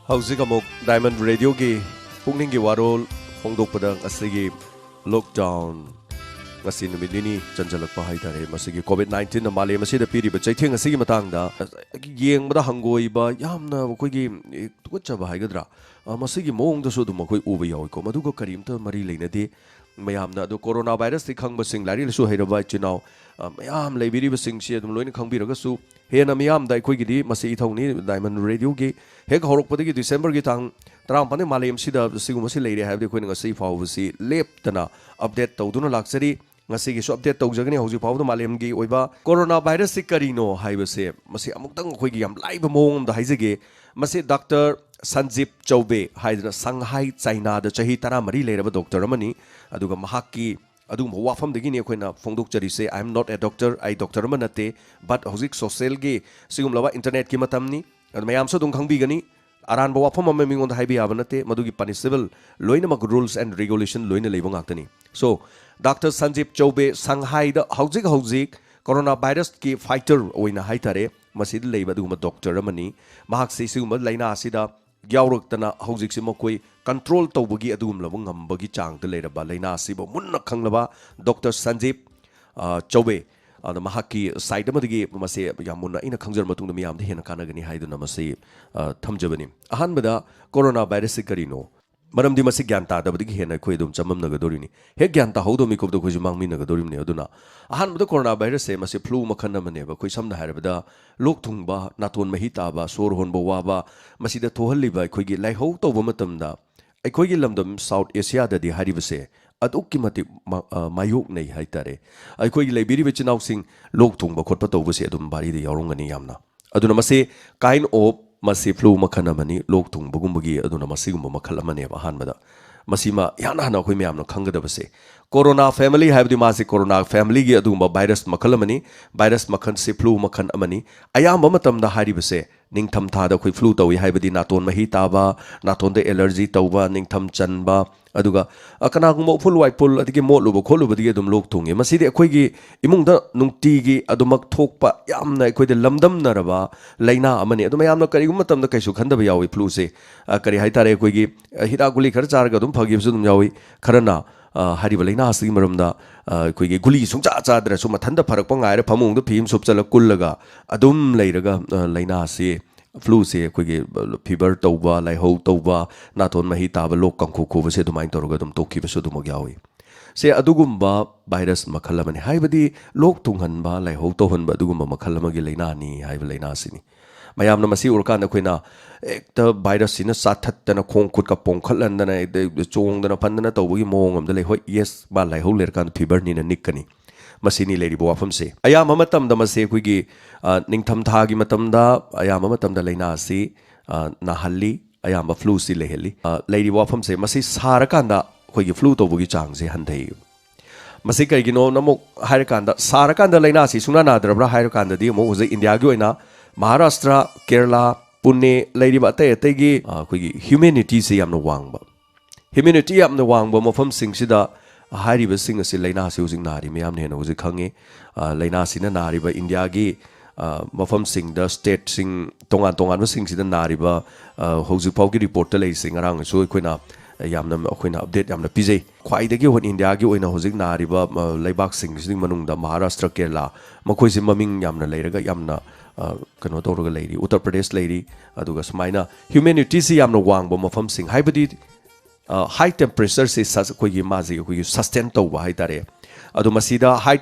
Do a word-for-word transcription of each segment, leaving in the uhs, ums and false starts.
ꯍꯧꯖꯤꯛ ꯑꯃꯨꯛ ꯗꯥꯏꯃꯟ ꯔꯦꯗꯤꯑꯣꯒꯤ ꯄꯨꯛꯅꯤꯡꯒꯤ ꯋꯥꯔꯣꯜ ꯐꯣꯡꯗꯣꯛꯄꯗ, ꯉꯁꯤꯒꯤ ꯂꯣꯛꯗꯥꯎꯟ, ꯉꯁꯤ ꯅꯨꯃꯤꯠ ꯅꯤꯅꯤ ꯆꯟꯖꯜꯂꯛꯄ ꯍꯥꯏꯇꯥꯔꯦ, ꯃꯁꯤꯒꯤ ꯀꯣꯚꯤꯗ ꯅꯥꯏꯟꯇꯤꯟꯅ ꯃꯥꯂꯦꯝ ꯑꯁꯤꯗ ꯄꯤꯔꯤꯕ ꯆꯩꯊꯦꯡ ꯑꯁꯤꯒꯤ ꯃꯇꯥꯡꯗ ꯌꯦꯡꯕꯗ ꯍꯪꯒꯣꯏꯕ, ꯌꯥꯝꯅ ꯑꯩꯈꯣꯏꯒꯤ, ꯑꯦ, ꯇꯨꯀꯠꯆꯕ ꯍꯥꯏꯒꯗ꯭ꯔꯥ, ꯑ, ꯃꯁꯤꯒꯤ ꯃꯑꯣꯡꯗꯁꯨ ꯑꯗꯨꯝ ꯑꯩꯈꯣꯏ ꯎꯕ ꯌꯥꯎꯏꯀꯣ꯫ ꯃꯗꯨꯒ ꯀꯔꯤꯝꯇ ꯃꯔꯤ ꯂꯩꯅꯗꯦ꯫ ꯃꯌꯥꯝꯅ ꯑꯗꯨ ꯀꯣꯔꯣꯅꯥ ꯚꯥꯏꯔꯁꯇꯤ ꯈꯪꯕꯁꯤꯡ, ꯂꯥꯏꯔꯤꯛ ꯂꯥꯏꯁꯨ ꯍꯩꯔꯕ ꯏꯆꯤꯟ ꯏꯅꯥꯎ, ꯑ, ꯃꯌꯥꯝ ꯂꯩꯕꯤꯔꯤꯕꯁꯤꯡꯁꯤ ꯑꯗꯨꯝ ꯂꯣꯏꯅ ꯈꯪꯕꯤꯔꯒꯁꯨ, ꯍꯦꯟꯅ ꯃꯤꯌꯥꯝꯗ ꯑꯩꯈꯣꯏꯒꯤꯗꯤ ꯃꯁꯤ ꯏꯊꯧꯅꯤ꯫ ꯗꯥꯏꯃꯟ ꯔꯦꯗꯤꯑꯣꯒꯤ ꯍꯦꯛ ꯍꯧꯔꯛꯄꯗꯒꯤ, ꯗꯤꯁꯦꯝꯕꯔꯒꯤ ꯇꯥꯡ ꯇꯔꯥꯃꯥꯄꯟꯗ ꯃꯥꯂꯦꯝꯁꯤꯗ ꯁꯤꯒꯨꯝꯕꯁꯤ ꯂꯩꯔꯦ ꯍꯥꯏꯕꯗꯤ ꯑꯩꯈꯣꯏꯅ ꯉꯁꯤ ꯐꯥꯎꯕꯁꯤ ꯂꯦꯞꯇꯅ ꯑꯞꯗꯦꯠ ꯇꯧꯗꯨꯅ ꯂꯥꯛꯆꯔꯤ꯫ ꯉꯁꯤꯒꯤꯁꯨ ꯑꯞꯗꯦꯠ ꯇꯧꯖꯒꯅꯤ꯫ ꯍꯧꯖꯤꯛ ꯐꯥꯎꯕꯗ ꯃꯥꯂꯦꯝꯒꯤ ꯑꯣꯏꯕ ꯀꯣꯔꯣꯅꯥ ꯚꯥꯏꯔꯁꯁꯤ ꯀꯔꯤꯅꯣ ꯍꯥꯏꯕꯁꯦ, ꯃꯁꯤ ꯑꯃꯨꯛꯇꯪ ꯑꯩꯈꯣꯏꯒꯤ ꯌꯥꯝ ꯂꯥꯏꯕ ꯃꯑꯣꯡ ꯑꯃꯗ ꯍꯥꯏꯖꯒꯦ꯫ ꯃꯁꯤ ꯗꯥꯛꯇꯔ ꯁꯟꯖꯤꯞ ꯆꯧꯕꯦ ꯍꯥꯏꯗꯅ ꯁꯪꯍꯥꯏ, ꯆꯥꯏꯅꯥꯗ ꯆꯍꯤ ꯇꯔꯥꯃꯔꯤ ꯂꯩꯔꯕ ꯗꯣꯛꯇꯔ ꯑꯃꯅꯤ꯫ ꯑꯗꯨꯒ ꯃꯍꯥꯛꯀꯤ ꯑꯗꯨꯒꯨꯝꯕ ꯋꯥꯐꯝꯗꯒꯤꯅꯤ ꯑꯩꯈꯣꯏꯅ ꯐꯣꯡꯗꯣꯛꯆꯔꯤꯁꯦ, "I am not a doctor", ꯑꯩ ꯗꯣꯛꯇꯔ ꯑꯃ ꯅꯠꯇꯦ꯫ But ꯍꯧꯖꯤꯛ ꯁꯣꯁꯦꯜꯒꯤ ꯁꯤꯒꯨꯝꯂꯕ ꯏꯟꯇꯔꯅꯦꯠꯀꯤ ꯃꯇꯝꯅꯤ꯫ ꯑꯗꯨ ꯃꯌꯥꯝꯁꯨ ꯑꯗꯨꯝ ꯈꯪꯕꯤꯒꯅꯤ꯫ ꯑꯔꯥꯟꯕ ꯋꯥꯐꯝ ꯑꯃ ꯃꯤꯉꯣꯟꯗ ꯍꯥꯏꯕ ꯌꯥꯕ ꯅꯠꯇꯦ꯫ ꯃꯗꯨꯒꯤ ꯄꯅꯤꯁꯦꯕꯜ ꯂꯣꯏꯅꯃꯛ ꯔꯨꯜꯁ ꯑꯦꯟ ꯔꯤꯒꯨꯂꯦꯁꯟ ꯂꯣꯏꯅ ꯂꯩꯕ ꯉꯥꯛꯇꯅꯤ꯫ ꯁꯣ, ꯗꯥꯛꯇꯔ ꯁꯟꯖꯤꯞ ꯆꯧꯕꯦ ꯁꯪꯍꯥꯏꯗ ꯍꯧꯖꯤꯛ ꯍꯧꯖꯤꯛ ꯀꯣꯔꯣꯅꯥ ꯚꯥꯏꯔꯁꯀꯤ ꯐꯥꯏꯇꯔ ꯑꯣꯏꯅ ꯍꯥꯏꯇꯥꯔꯦ, ꯃꯁꯤꯗ ꯂꯩꯕ ꯑꯗꯨꯒꯨꯝꯕ ꯗꯣꯛꯇꯔ ꯑꯃꯅꯤ꯫ ꯃꯍꯥꯛꯁꯤ ꯁꯤꯒꯨꯝꯕ ꯂꯥꯏꯅꯥ ꯑꯁꯤꯗ ꯌꯥꯎꯔꯛꯇꯅ ꯍꯧꯖꯤꯛꯁꯤ ꯃꯈꯣꯏ ꯀꯟꯇ꯭ꯔꯣꯜ ꯇꯧꯕꯒꯤ ꯑꯗꯨꯒꯨꯝꯂꯕ ꯉꯝꯕꯒꯤ ꯆꯥꯡꯗ ꯂꯩꯔꯕ ꯂꯥꯏꯅꯥ ꯑꯁꯤꯕꯨ ꯃꯨꯟꯅ ꯈꯪꯂꯕ ꯗꯣꯛꯇꯔ ꯁꯟꯖꯤꯞ, ꯑ, ꯆꯧꯕꯦ, ꯑꯗ ꯃꯍꯥꯛꯀꯤ ꯁꯥꯏꯠ ꯑꯃꯗꯒꯤ ꯃꯁꯦ ꯌꯥꯝ ꯃꯨꯟꯅ ꯑꯩꯅ ꯈꯪꯖꯔ ꯃꯇꯨꯡꯗ ꯃꯤꯌꯥꯝꯗ ꯍꯦꯟꯅ ꯀꯥꯟꯅꯒꯅꯤ ꯍꯥꯏꯗꯨꯅ ꯃꯁꯤ, ꯑ, ꯊꯝꯖꯕꯅꯤ꯫ ꯑꯍꯥꯟꯕꯗ, ꯀꯣꯔꯣꯅꯥ ꯚꯥꯏꯔꯁꯁꯤ ꯀꯔꯤꯅꯣ? ꯃꯔꯝꯗꯤ ꯃꯁꯤ ꯒ꯭ꯌꯥꯟ ꯇꯥꯗꯕꯗꯒꯤ ꯍꯦꯟꯅ ꯑꯩꯈꯣꯏ ꯑꯗꯨꯝ ꯆꯃꯝꯅꯒꯗꯣꯔꯤꯅꯤ꯫ ꯍꯦꯛ ꯒ꯭ꯌꯥꯟ ꯇꯥꯍꯧꯗꯕ ꯃꯤꯀꯨꯞꯇ ꯑꯩꯈꯣꯏꯁꯨ ꯃꯥꯡꯃꯤꯟꯅꯒꯗꯣꯔꯤꯕꯅꯤ꯫ ꯑꯗꯨꯅ ꯑꯍꯥꯟꯕꯗ ꯀꯣꯔꯣꯅꯥ ꯚꯥꯏꯔꯁꯁꯦ ꯃꯁꯤ ꯐ꯭ꯂꯨ ꯃꯈꯜ ꯑꯃꯅꯦꯕ꯫ ꯑꯩꯈꯣꯏ ꯁꯝꯅ ꯍꯥꯏꯔꯕꯗ ꯂꯣꯛ ꯊꯨꯡꯕ, ꯅꯥꯇꯣꯟ ꯃꯍꯤ ꯇꯥꯕ, ꯁꯣꯔ ꯍꯣꯟꯕ ꯋꯥꯕ, ꯃꯁꯤꯗ ꯊꯣꯛꯍꯜꯂꯤꯕ ꯑꯩꯈꯣꯏꯒꯤ ꯂꯥꯏꯍꯧ ꯇꯧꯕ ꯃꯇꯝꯗ ꯑꯩꯈꯣꯏꯒꯤ ꯂꯝꯗꯝ ꯁꯥꯎꯠ ꯑꯦꯁꯤꯌꯥꯗꯗꯤ ꯍꯥꯏꯔꯤꯕꯁꯦ ꯑꯗꯨꯛꯀꯤ ꯃꯇꯤꯛ ꯃꯥ-, ꯑ, ꯃꯥꯌꯣꯛꯅꯩ ꯍꯥꯏꯇꯥꯔꯦ꯫ ꯑꯩꯈꯣꯏꯒꯤ ꯂꯩꯕꯤꯔꯤꯕ ꯏꯆꯤꯟ ꯏꯅꯥꯎꯁꯤꯡ ꯂꯣꯛ ꯊꯨꯡꯕ ꯈꯣꯠꯄ ꯇꯧꯕꯁꯦ ꯑꯗꯨꯝ ꯚꯥꯔꯤꯗ ꯌꯥꯎꯔꯝꯒꯅꯤ ꯌꯥꯝꯅ꯫ ꯑꯗꯨꯅ ꯃꯁꯤ kind of, ꯃꯁꯤ ꯐ꯭ꯂꯨ ꯃꯈꯜ ꯑꯃꯅꯤ, ꯂꯣꯛ ꯊꯨꯡꯕꯒꯨꯝꯕꯒꯤ, ꯑꯗꯨꯅ ꯃꯁꯤꯒꯨꯝꯕ ꯃꯈꯜ ꯑꯃꯅꯦꯕ ꯑꯍꯥꯟꯕꯗ꯫ ꯃꯁꯤꯃ ꯏꯍꯥꯟ ꯍꯥꯟꯅ ꯑꯩꯈꯣꯏ ꯃꯌꯥꯝꯅ ꯈꯪꯒꯗꯕꯁꯦ, ꯀꯣꯔꯣꯅꯥ ꯐꯦꯃꯤꯂꯤ ꯍꯥꯏꯕꯗꯤ ꯃꯥꯁꯤ ꯀꯣꯔꯣꯅꯥ ꯐꯦꯃꯤꯂꯤꯒꯤ ꯑꯗꯨꯒꯨꯝꯕ ꯚꯥꯏꯔꯁ ꯃꯈꯜ ꯑꯃꯅꯤ꯫ ꯚꯥꯏꯔꯁ ꯃꯈꯜꯁꯤ ꯐ꯭ꯂꯨ ꯃꯈꯜ ꯑꯃꯅꯤ꯫ ꯑꯌꯥꯝꯕ ꯃꯇꯝꯗ ꯍꯥꯏꯔꯤꯕꯁꯦ ꯅꯤꯡꯊꯝ ꯊꯥꯗ ꯑꯩꯈꯣꯏ ꯐ꯭ꯂꯨ ꯇꯧꯏ ꯍꯥꯏꯕꯗꯤ ꯅꯥꯇꯣꯟ ꯃꯍꯤ ꯇꯥꯕ, ꯅꯥꯇꯣꯟꯗ ꯑꯦꯂꯔꯖꯤ ꯇꯧꯕ, ꯅꯤꯡꯊꯝ ꯆꯟꯕ, ꯑꯗꯨꯒ ꯑ, ꯀꯅꯥꯒꯨꯝꯕ ꯎꯐꯨꯜ ꯋꯥꯏꯐꯨꯜ ꯑꯗꯒꯤ ꯃꯣꯠꯂꯨꯕ ꯈꯣꯠꯂꯨꯕꯗꯒꯤ ꯑꯗꯨꯝ ꯂꯣꯛ ꯊꯨꯡꯉꯤ꯫ ꯃꯁꯤꯗꯤ ꯑꯩꯈꯣꯏꯒꯤ ꯏꯃꯨꯡꯗ ꯅꯨꯡꯇꯤꯒꯤ ꯑꯗꯨꯃꯛ ꯊꯣꯛꯄ ꯌꯥꯝꯅ ꯑꯩꯈꯣꯏꯗ ꯂꯝꯗꯝꯅꯔꯕ ꯂꯥꯏꯅꯥ ꯑꯃꯅꯤ꯫ ꯑꯗꯨ ꯃꯌꯥꯝꯅ ꯀꯔꯤꯒꯨꯝꯕ ꯃꯇꯝꯗ ꯀꯩꯁꯨ ꯈꯟꯗꯕ ꯌꯥꯎꯏ ꯐ꯭ꯂꯨꯁꯦ꯫ ꯑ, ꯀꯔꯤ ꯍꯥꯏꯇꯥꯔꯦ, ꯑꯩꯈꯣꯏꯒꯤ, ꯑ, ꯍꯤꯗꯥꯛ ꯒꯨꯂꯤ ꯈꯔ ꯆꯥꯔꯒ ꯑꯗꯨꯝ ꯐꯈꯤꯕꯁꯨ ꯑꯗꯨꯝ ꯌꯥꯎꯏ꯫ ꯈꯔꯅ, ꯑ, ꯍꯥꯏꯔꯤꯕ ꯂꯥꯏꯅꯥ ꯑꯁꯤꯒꯤ ꯃꯔꯝꯗ, ꯑ, ꯑꯩꯈꯣꯏꯒꯤ ꯒꯨꯂꯤ ꯁꯨꯡꯆꯥ ꯆꯥꯗ꯭ꯔꯁꯨ ꯃꯊꯟꯇ ꯐꯔꯛꯄ ꯉꯥꯏꯔ ꯐꯃꯨꯡꯗ ꯐꯤ ꯑꯃ ꯁꯨꯞꯆꯜꯂ ꯀꯨꯜꯂꯒ ꯑꯗꯨꯝ ꯂꯩꯔꯒ, ꯑ, ꯂꯥꯏꯅꯥ ꯑꯁꯤ, ꯐ꯭ꯂꯨꯁꯦ ꯑꯩꯈꯣꯏꯒꯤ ꯐꯤꯕꯔ ꯇꯧꯕ, ꯂꯥꯏꯍꯧ ꯇꯧꯕ, ꯅꯥꯇꯣꯟ ꯃꯍꯤ ꯇꯥꯕ, ꯂꯣꯛ ꯀꯥꯡꯈꯨ ꯈꯨꯕꯁꯦ ꯑꯗꯨꯃꯥꯏꯅ ꯇꯧꯔꯒ ꯑꯗꯨꯝ ꯇꯣꯛꯈꯤꯕꯁꯨ ꯑꯗꯨꯃꯛ ꯌꯥꯎꯏ꯫ ꯁꯦ ꯑꯗꯨꯒꯨꯝꯕ ꯚꯥꯏꯔꯁ ꯃꯈꯜ ꯑꯃꯅꯤ꯫ ꯍꯥꯏꯕꯗꯤ ꯂꯣꯛ ꯊꯨꯡꯍꯟꯕ, ꯂꯥꯏꯍꯧ ꯇꯧꯍꯟꯕ ꯑꯗꯨꯒꯨꯝꯕ ꯃꯈꯜ ꯑꯃꯒꯤ ꯂꯥꯏꯅꯥꯅꯤ ꯍꯥꯏꯕ ꯂꯥꯏꯅꯥꯁꯤꯅꯤ꯫ ꯃꯌꯥꯝꯅ ꯃꯁꯤ ꯎꯔꯀꯥꯟꯗ ꯑꯩꯈꯣꯏꯅ ꯍꯦꯛꯇ ꯚꯥꯏꯔꯁꯁꯤꯅ ꯆꯥꯊꯠꯇꯅ ꯈꯣꯡ ꯈꯨꯠꯀ ꯄꯣꯝꯈꯠꯍꯟꯗꯅ ꯍꯦꯛꯇ ꯆꯣꯡꯗꯅ ꯐꯟꯗꯅ ꯇꯧꯕꯒꯤ ꯃꯑꯣꯡ ꯑꯃꯗ ꯂꯩ꯫ ꯍꯣꯏ, ꯌꯦꯁ, ꯃꯥ ꯂꯥꯏꯍꯧ ꯂꯩꯔꯀꯥꯟꯗ ꯐꯤꯕꯔꯅꯤꯅ ꯅꯤꯛꯀꯅꯤ꯫ ꯃꯁꯤꯅꯤ ꯂꯩꯔꯤꯕ ꯋꯥꯐꯝꯁꯦ꯫ ꯑꯌꯥꯝꯕ ꯃꯇꯝꯗ ꯃꯁꯤ ꯑꯩꯈꯣꯏꯒꯤ, ꯑ, ꯅꯤꯡꯊꯝꯊꯥꯒꯤ ꯃꯇꯝꯗ ꯑꯌꯥꯝꯕ ꯃꯇꯝꯗ ꯂꯥꯏꯅꯥ ꯑꯁꯤ, ꯑ, ꯅꯥꯍꯜꯂꯤ, ꯑꯌꯥꯝꯕ ꯐ꯭ꯂꯨꯁꯤ ꯂꯩꯍꯜꯂꯤ꯫ ꯑ, ꯂꯩꯔꯤꯕ ꯋꯥꯐꯝꯁꯦ, ꯃꯁꯤ ꯁꯥꯔꯀꯥꯟꯗ ꯑꯩꯈꯣꯏꯒꯤ ꯐ꯭ꯂꯨ ꯇꯧꯕꯒꯤ ꯆꯥꯡꯁꯦ ꯍꯟꯊꯩ꯫ ꯃꯁꯤ ꯀꯩꯒꯤꯅꯣꯅ ꯑꯃꯨꯛ ꯍꯥꯏꯔꯀꯥꯟꯗ, ꯁꯥꯔꯀꯥꯟꯗ ꯂꯥꯏꯅꯥꯁꯤ ꯁꯨꯡꯅꯥ ꯅꯥꯗ꯭ꯔꯕ꯭ꯔꯥ ꯍꯥꯏꯔꯀꯥꯟꯗꯗꯤ ꯑꯃꯨꯛ ꯍꯧꯖꯤꯛ ꯏꯟꯗꯤꯌꯥꯒꯤ ꯑꯣꯏꯅ ꯃꯍꯥꯔꯥꯁꯇ꯭ꯔ, ꯀꯦꯔꯂꯥ, ꯄꯨꯅꯦ ꯂꯩꯔꯤꯕ ꯑꯇꯩ ꯑꯇꯩꯒꯤ, ꯑ, ꯑꯩꯈꯣꯏꯒꯤ ꯍ꯭ꯌꯨꯃꯦꯅꯤꯇꯤꯁꯦ ꯌꯥꯝꯅ ꯋꯥꯡꯕ꯫ ꯍ꯭ꯌꯨꯃꯦꯅꯤꯇꯤ ꯌꯥꯝꯅ ꯋꯥꯡꯕ ꯃꯐꯝꯁꯤꯡꯁꯤꯗ ꯍꯥꯏꯔꯤꯕꯁꯤꯡ ꯑꯁꯤ ꯂꯥꯏꯅꯥꯁꯤ ꯍꯧꯖꯤꯛ ꯅꯥꯔꯤ ꯃꯌꯥꯝꯅ ꯍꯦꯟꯅ ꯍꯧꯖꯤꯛ ꯈꯪꯉꯤ꯫ ꯑ, ꯂꯥꯏꯅꯥꯁꯤꯅ ꯅꯥꯔꯤꯕ ꯏꯟꯗꯤꯌꯥꯒꯤ, ꯑ, ꯃꯐꯝꯁꯤꯡꯗ, ꯁ꯭ꯇꯦꯠꯁꯤꯡ, ꯇꯣꯉꯥꯟ ꯇꯣꯉꯥꯟꯕꯁꯤꯡꯁꯤꯗ ꯅꯥꯔꯤꯕ, ꯑ, ꯍꯧꯖꯤꯛ ꯐꯥꯎꯒꯤ ꯔꯤꯄꯣꯔꯠꯇ ꯂꯩꯔꯤꯁꯤ ꯉꯔꯥꯡꯁꯨ ꯑꯩꯈꯣꯏꯅ ꯌꯥꯝꯅ, ꯑꯩꯈꯣꯏꯅ ꯑꯞꯗꯦꯠ ꯌꯥꯝꯅ ꯄꯤꯖꯩ꯫ ꯈ꯭ꯋꯥꯏꯗꯒꯤ ꯍꯣꯏ ꯏꯟꯗꯤꯌꯥꯒꯤ ꯑꯣꯏꯅ ꯍꯧꯖꯤꯛ ꯅꯥꯔꯤꯕ, ꯑ, ꯂꯩꯕꯥꯛꯁꯤꯡꯁꯤꯒꯤ ꯃꯅꯨꯡꯗ ꯃꯍꯥꯔꯥꯁꯇ꯭ꯔ, ꯀꯦꯔꯂꯥ, ꯃꯈꯣꯏꯁꯤ ꯃꯃꯤꯡ ꯌꯥꯝꯅ ꯂꯩꯔꯒ ꯌꯥꯝꯅ, ꯑ, ꯀꯩꯅꯣ ꯇꯧꯔꯒ ꯂꯩꯔꯤ꯫ ꯎꯠꯇꯔ ꯄ꯭ꯔꯗꯦꯁ ꯂꯩꯔꯤ꯫ ꯑꯗꯨꯒ ꯁꯨꯃꯥꯏꯅ ꯍ꯭ꯌꯨꯃꯦꯅꯤꯇꯤꯁꯤ ꯌꯥꯝꯅ ꯋꯥꯡꯕ ꯃꯐꯝꯁꯤꯡ, ꯍꯥꯏꯕꯗꯤ ꯍꯥꯏ ꯇꯦꯝꯄꯔꯦꯆꯔꯁꯤ ꯑꯩꯈꯣꯏꯒꯤ ꯃꯥꯁꯤ ꯑꯩꯈꯣꯏꯒꯤ ꯁꯁꯇꯦꯟ ꯇꯧꯕ ꯍꯥꯏꯇꯥꯔꯦ꯫ ꯑꯗꯣ ꯃꯁꯤꯗ ꯍꯥꯏ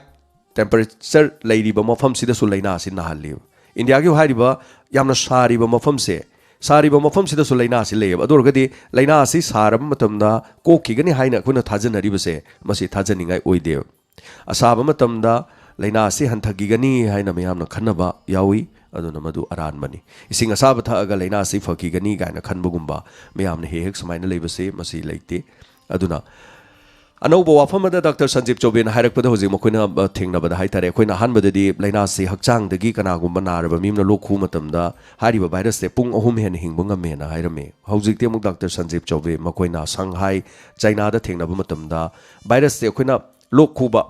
ꯇꯦꯝꯄꯔꯦꯆꯔ ꯂꯩꯔꯤꯕ ꯃꯐꯝꯁꯤꯗꯁꯨ ꯂꯥꯏꯅꯥ ꯑꯁꯤ ꯅꯥꯍꯜꯂꯤ꯫ ꯏꯟꯗꯤꯌꯥꯒꯤ ꯍꯥꯏꯔꯤꯕ ꯌꯥꯝꯅ ꯁꯥꯔꯤꯕ ꯃꯐꯝꯁꯦ, ꯁꯥꯔꯤꯕ ꯃꯐꯝꯁꯤꯗꯁꯨ ꯂꯥꯏꯅꯥ ꯑꯁꯤ ꯂꯩꯌꯦꯕ꯫ ꯑꯗꯨ ꯑꯣꯏꯔꯒꯗꯤ ꯂꯥꯏꯅꯥ ꯑꯁꯤ ꯁꯥꯔꯕ ꯃꯇꯝꯗ ꯀꯣꯛꯈꯤꯒꯅꯤ ꯍꯥꯏꯅ ꯑꯩꯈꯣꯏꯅ ꯊꯥꯖꯅꯔꯤꯕꯁꯦ, ꯃꯁꯤ ꯊꯥꯖꯅꯤꯡꯉꯥꯏ ꯑꯣꯏꯗꯦꯕ꯫ ꯑꯁꯥꯕ ꯃꯇꯝꯗ ꯂꯥꯏꯅꯥ ꯑꯁꯤ ꯍꯟꯊꯈꯤꯒꯅꯤ ꯍꯥꯏꯅ ꯃꯌꯥꯝꯅ ꯈꯟꯅꯕ ꯌꯥꯎꯏ, ꯑꯗꯨꯅ ꯃꯗꯨ ꯑꯔꯥꯟꯕꯅꯤ꯫ ꯏꯁꯤꯡ ꯑꯁꯥꯕ ꯊꯛꯑꯒ ꯂꯥꯏꯅꯥ ꯑꯁꯤ ꯐꯈꯤꯒꯅꯤ ꯀꯥꯏꯅ ꯈꯟꯕꯒꯨꯝꯕ ꯃꯌꯥꯝꯅ ꯍꯦꯛ ꯍꯦꯛ ꯁꯨꯃꯥꯏꯅ ꯂꯩꯕꯁꯦ, ꯃꯁꯤ ꯂꯩꯇꯦ꯫ ꯑꯗꯨꯅ ꯑꯅꯧꯕ ꯋꯥꯐꯝ ꯑꯃꯗ ꯗꯥꯛꯇꯔ ꯁꯟꯖꯤꯞ ꯆꯧꯕꯦꯅ ꯍꯥꯏꯔꯛꯄꯗ, ꯍꯧꯖꯤꯛ ꯃꯈꯣꯏꯅ, ꯑ, ꯊꯦꯡꯅꯕꯗ ꯍꯥꯏꯇꯥꯔꯦ, ꯑꯩꯈꯣꯏꯅ ꯑꯍꯥꯟꯕꯗꯗꯤ ꯂꯥꯏꯅꯥꯁꯤ ꯍꯛꯆꯥꯡꯗꯒꯤ ꯀꯅꯥꯒꯨꯝꯕ ꯅꯥꯔꯕ ꯃꯤ ꯑꯃꯅ ꯂꯣꯛ ꯈꯨꯕ ꯃꯇꯝꯗ ꯍꯥꯏꯔꯤꯕ ꯚꯥꯏꯔꯁꯁꯦ ꯄꯨꯡ ꯑꯍꯨꯝ ꯍꯦꯟꯅ ꯍꯤꯡꯕ ꯉꯝꯃꯦꯅ ꯍꯥꯏꯔꯝꯃꯤ꯫ ꯍꯧꯖꯤꯛꯇꯤ ꯑꯃꯨꯛ ꯗꯥꯛꯇꯔ ꯁꯟꯖꯤꯞ ꯆꯧꯕꯦ ꯃꯈꯣꯏꯅ ꯁꯪꯍꯥꯏ, ꯆꯥꯏꯅꯥꯗ ꯊꯦꯡꯅꯕ ꯃꯇꯝꯗ ꯚꯥꯏꯔꯁꯁꯦ ꯑꯩꯈꯣꯏꯅ ꯂꯣꯛ ꯈꯨꯕ,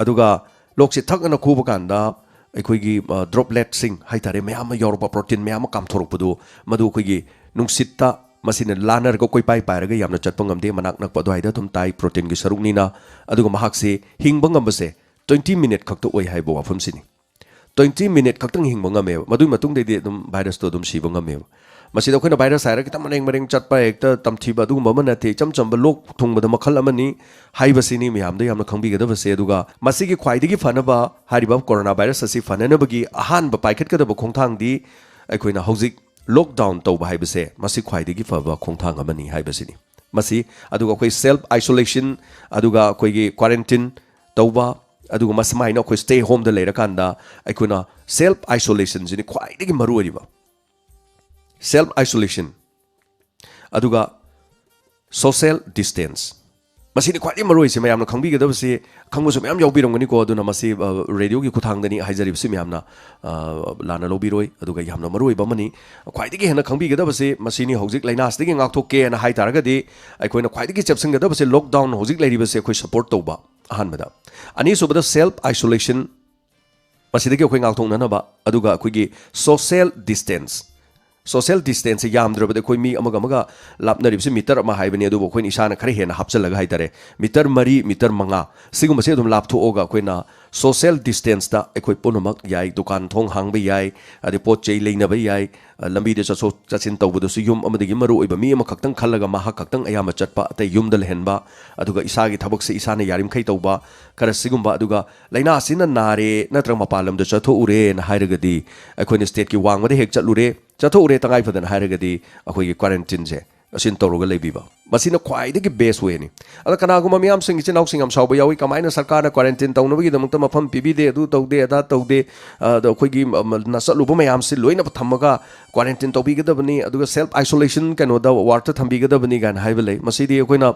ꯑꯗꯨꯒ ꯂꯣꯛꯁꯤ ꯊꯛꯅ ꯈꯨꯕ ꯀꯥꯟꯗ ꯑꯩꯈꯣꯏꯒꯤ, ꯑ, ꯗ꯭ꯔꯣꯞꯂꯦꯠꯁꯤꯡ ꯍꯥꯏꯇꯥꯔꯦ, ꯃꯌꯥꯝ ꯑꯃ ꯌꯥꯎꯔꯛꯄ, ꯄ꯭ꯔꯣꯇꯤꯟ ꯃꯌꯥꯝ ꯑꯃ ꯀꯥꯝꯊꯣꯔꯛꯄꯗꯨ, ꯃꯗꯨ ꯑꯩꯈꯣꯏꯒꯤ ꯅꯨꯡꯁꯤꯠꯇ ꯃꯁꯤꯅ ꯂꯥꯟꯅꯔꯒ ꯀꯣꯏꯄꯥꯏ ꯄꯥꯏꯔꯒ ꯌꯥꯝꯅ ꯆꯠꯄ ꯉꯝꯗꯦ, ꯃꯅꯥꯛ ꯅꯛꯄ ꯑꯗꯨꯋꯥꯏꯗ ꯑꯗꯨꯝ ꯇꯥꯏ, ꯄ꯭ꯔꯣꯇꯤꯟꯒꯤ ꯁꯔꯨꯛꯅꯤꯅ꯫ ꯑꯗꯨꯒ ꯃꯍꯥꯛꯁꯤ ꯍꯤꯡꯕ ꯉꯝꯕꯁꯦ ꯇ꯭ꯋꯦꯟꯇꯤ ꯃꯤꯅꯤꯠ ꯈꯛꯇ ꯑꯣꯏ ꯍꯥꯏꯕ ꯋꯥꯐꯝꯁꯤꯅꯤ꯫ ꯇ꯭ꯋꯦꯟꯇꯤ ꯃꯤꯅꯤꯠ ꯈꯛꯇꯪ ꯍꯤꯡꯕ ꯉꯝꯃꯦꯕ, ꯃꯗꯨꯒꯤ ꯃꯇꯨꯡꯗꯩꯗꯤ ꯑꯗꯨꯝ ꯚꯥꯏꯔꯁꯇꯣ ꯑꯗꯨꯝ ꯁꯤꯕ ꯉꯝꯃꯦꯕ꯫ ꯃꯁꯤꯗ ꯑꯩꯈꯣꯏꯅ ꯚꯥꯏꯔꯁ ꯍꯥꯏꯔꯒ ꯈꯤꯇꯪ ꯃꯔꯦꯡ ꯃꯔꯦꯡ ꯆꯠꯄ, ꯍꯦꯛꯇ ꯇꯝꯊꯤꯕ, ꯑꯗꯨꯒꯨꯝꯕ ꯑꯃ ꯅꯠꯇꯦ꯫ ꯏꯆꯝ ꯆꯝꯕ ꯂꯣꯛ ꯊꯨꯡꯕꯗ ꯃꯈꯜ ꯑꯃꯅꯤ ꯍꯥꯏꯕꯁꯤꯅꯤ ꯃꯌꯥꯝꯗ ꯌꯥꯝꯅ ꯈꯪꯕꯤꯒꯗꯕꯁꯦ꯫ ꯑꯗꯨꯒ ꯃꯁꯤꯒꯤ ꯈ꯭ꯋꯥꯏꯗꯒꯤ ꯐꯅꯕ, ꯍꯥꯏꯔꯤꯕ ꯀꯣꯔꯣꯅꯥ ꯚꯥꯏꯔꯁ ꯑꯁꯤ ꯐꯅꯅꯕꯒꯤ ꯑꯍꯥꯟꯕ ꯄꯥꯏꯈꯠꯀꯗꯕ ꯈꯣꯡꯊꯥꯡꯗꯤ ꯑꯩꯈꯣꯏꯅ ꯍꯧꯖꯤꯛ ꯂꯣꯛꯗꯥꯎꯟ ꯇꯧꯕ ꯍꯥꯏꯕꯁꯦ, ꯃꯁꯤ ꯈ꯭ꯋꯥꯏꯗꯒꯤ ꯐꯕ ꯈꯣꯡꯊꯥꯡ ꯑꯃꯅꯤ ꯍꯥꯏꯕꯁꯤꯅꯤ꯫ ꯃꯁꯤ, ꯑꯗꯨꯒ ꯑꯩꯈꯣꯏ ꯁꯦꯜꯐ ꯑꯥꯏꯁꯣꯂꯦꯁꯟ, ꯑꯗꯨꯒ ꯑꯩꯈꯣꯏꯒꯤ ꯀ꯭ꯋꯥꯔꯦꯟꯇꯤꯟ ꯇꯧꯕ, ꯑꯗꯨꯒ ꯃꯁꯨꯃꯥꯏꯅ ꯑꯩꯈꯣꯏ ꯁ꯭ꯇꯦ ꯍꯣꯝꯗ ꯂꯩꯔꯀꯥꯟꯗ ꯑꯩꯈꯣꯏꯅ ꯁꯦꯜꯐ ꯑꯥꯏꯁꯣꯂꯦꯁꯟꯁꯤꯅꯤ ꯈ꯭ꯋꯥꯏꯗꯒꯤ ꯃꯔꯨ ꯑꯣꯏꯔꯤꯕ꯫ ꯁꯦꯜꯐ ꯑꯥꯏꯁꯣꯂꯦꯁꯟ, ꯑꯗꯨꯒ ꯁꯣꯁꯦꯜ ꯗꯤꯁꯇꯦꯟꯁ, ꯃꯁꯤꯅꯤ ꯈ꯭ꯋꯥꯏꯗꯒꯤ ꯃꯔꯨ ꯑꯣꯏꯁꯦ꯫ ꯃꯌꯥꯝꯅ ꯈꯪꯕꯤꯒꯗꯕꯁꯤ, ꯈꯪꯕꯁꯨ ꯃꯌꯥꯝ ꯌꯥꯎꯕꯤꯔꯝꯒꯅꯤꯀꯣ, ꯑꯗꯨꯅ ꯃꯁꯤ, ꯑ, ꯔꯦꯗꯤꯑꯣꯒꯤ ꯈꯨꯠꯊꯥꯡꯗꯅꯤ ꯍꯥꯏꯖꯔꯤꯕꯁꯤ ꯃꯌꯥꯝꯅ, ꯑ, ꯂꯥꯟꯅ ꯂꯧꯕꯤꯔꯣꯏ꯫ ꯑꯗꯨꯒ ꯌꯥꯝꯅ ꯃꯔꯨ ꯑꯣꯏꯕ ꯑꯃꯅꯤ, ꯈ꯭ꯋꯥꯏꯗꯒꯤ ꯍꯦꯟꯅ ꯈꯪꯕꯤꯒꯗꯕꯁꯤ ꯃꯁꯤꯅꯤ꯫ ꯍꯧꯖꯤꯛ ꯂꯥꯏꯅꯥꯁꯤꯗꯒꯤ ꯉꯥꯛꯊꯣꯛꯀꯦꯅ ꯍꯥꯏ ꯇꯥꯔꯒꯗꯤ ꯑꯩꯈꯣꯏꯅ ꯈ꯭ꯋꯥꯏꯗꯒꯤ ꯆꯦꯛꯁꯤꯟꯒꯗꯕꯁꯦ ꯂꯣꯛꯗꯥꯎꯟ ꯍꯧꯖꯤꯛ ꯂꯩꯔꯤꯕꯁꯦ ꯑꯩꯈꯣꯏ ꯁꯄꯣꯔꯠ ꯇꯧꯕ, ꯑꯍꯥꯟꯕꯗ꯫ ꯑꯅꯤꯁꯨꯕꯗ ꯁꯦꯜꯐ ꯑꯥꯏꯁꯣꯂꯦꯁꯟ, ꯃꯁꯤꯗꯒꯤ ꯑꯩꯈꯣꯏ ꯉꯥꯛꯊꯣꯛꯅꯅꯕ꯫ ꯑꯗꯨꯒ ꯑꯩꯈꯣꯏꯒꯤ ꯁꯣꯁꯦꯜ ꯗꯤꯁꯇꯦꯟꯁ, ꯁꯣꯁꯦꯜ ꯗꯤꯁꯇꯦꯟꯁꯁꯦ ꯌꯥꯝꯗ꯭ꯔꯕꯗ ꯑꯩꯈꯣꯏ ꯃꯤ ꯑꯃꯒ ꯑꯃꯒ ꯂꯥꯞꯅꯔꯤꯕꯁꯤ ꯃꯤꯇꯔ ꯑꯃ ꯍꯥꯏꯕꯅꯤ, ꯑꯗꯨꯕꯨ ꯑꯩꯈꯣꯏꯅ ꯏꯁꯥꯅ ꯈꯔ ꯍꯦꯟꯅ ꯍꯥꯞꯆꯜꯂꯒ ꯍꯥꯏꯇꯥꯔꯦ, ꯃꯤꯇꯔ ꯃꯔꯤ, ꯃꯤꯇꯔ ꯃꯉꯥ, ꯁꯤꯒꯨꯝꯕꯁꯦ ꯑꯗꯨꯝ ꯂꯥꯞꯊꯣꯛꯑꯒ ꯑꯩꯈꯣꯏꯅ ꯁꯣꯁꯦꯜ ꯗꯤꯁꯇꯦꯟꯁꯇ ꯑꯩꯈꯣꯏ ꯄꯨꯝꯅꯃꯛ ꯌꯥꯏ, ꯗꯨꯀꯥꯟ ꯊꯣꯡ ꯍꯥꯡꯕ ꯌꯥꯏ, ꯑꯗꯩ ꯄꯣꯠ ꯆꯩ ꯂꯩꯅꯕ ꯌꯥꯏ, ꯑ, ꯂꯝꯕꯤꯗ ꯆꯠꯊꯣꯛ ꯆꯠꯁꯤꯟ ꯇꯧꯕꯗꯁꯨ ꯌꯨꯝ ꯑꯃꯗꯒꯤ ꯃꯔꯨ ꯑꯣꯏꯕ ꯃꯤ ꯑꯃꯈꯛꯇꯪ ꯈꯜꯂꯒ ꯃꯍꯥꯛ ꯈꯛꯇꯪ ꯑꯌꯥꯝꯕ ꯆꯠꯄ, ꯑꯇꯩ ꯌꯨꯝꯗ ꯂꯩꯍꯟꯕ, ꯑꯗꯨꯒ ꯏꯁꯥꯒꯤ ꯊꯕꯛꯁꯦ ꯏꯁꯥꯅ ꯌꯥꯔꯤꯃꯈꯩ ꯇꯧꯕ, ꯈꯔ ꯁꯤꯒꯨꯝꯕ꯫ ꯑꯗꯨꯒ ꯂꯥꯏꯅꯥ ꯑꯁꯤꯅ ꯅꯥꯔꯦ ꯅꯠꯇ꯭ꯔꯒ ꯃꯄꯥꯟ ꯂꯝꯗ ꯆꯠꯊꯣꯛꯎꯔꯦꯅ ꯍꯥꯏꯔꯒꯗꯤ ꯑꯩꯈꯣꯏꯅ ꯁ꯭ꯇꯦꯠꯀꯤ ꯋꯥꯡꯃꯗ ꯍꯦꯛ ꯆꯠꯂꯨꯔꯦ, ꯆꯠꯊꯣꯛꯎꯔꯦ ꯇꯉꯥꯏ ꯐꯗꯅ ꯍꯥꯏꯔꯒꯗꯤ ꯑꯩꯈꯣꯏꯒꯤ ꯀ꯭ꯋꯥꯔꯦꯟꯇꯤꯟꯁꯦ ꯑꯁꯤꯅ ꯇꯧꯔꯒ ꯂꯩꯕꯤꯕ, ꯃꯁꯤꯅ ꯈ꯭ꯋꯥꯏꯗꯒꯤ best wayꯅꯤ꯫ ꯑꯗ ꯀꯅꯥꯒꯨꯝꯕ ꯃꯤꯌꯥꯝꯁꯤꯡ, ꯏꯆꯤꯟ ꯏꯅꯥꯎꯁꯤꯡ ꯌꯥꯝ ꯁꯥꯎꯕ ꯌꯥꯎꯏ, "ꯀꯃꯥꯏꯅ ꯁꯔꯀꯥꯔꯅ quarantine ꯇꯧꯅꯕꯒꯤꯗꯃꯛꯇ ꯃꯐꯝ ꯄꯤꯕꯤꯗꯦ, ꯑꯗꯨ ꯇꯧꯗꯦ, ꯑꯗꯥ ꯇꯧꯗꯦ, ꯑꯗ ꯑꯩꯈꯣꯏꯒꯤ ꯅ ꯆꯠꯂꯨꯕ ꯃꯌꯥꯝꯁꯤ ꯂꯣꯏꯅ ꯊꯝꯃꯒ quarantine ꯇꯧꯕꯤꯒꯗꯕꯅꯤ, ꯑꯗꯨꯒ self isolation ꯀꯩꯅꯣꯗ wardꯇ ꯊꯝꯕꯤꯒꯗꯕꯅꯤ" ꯀꯥꯏꯅ ꯍꯥꯏꯕ ꯂꯩ꯫ ꯃꯁꯤꯗꯤ ꯑꯩꯈꯣꯏꯅ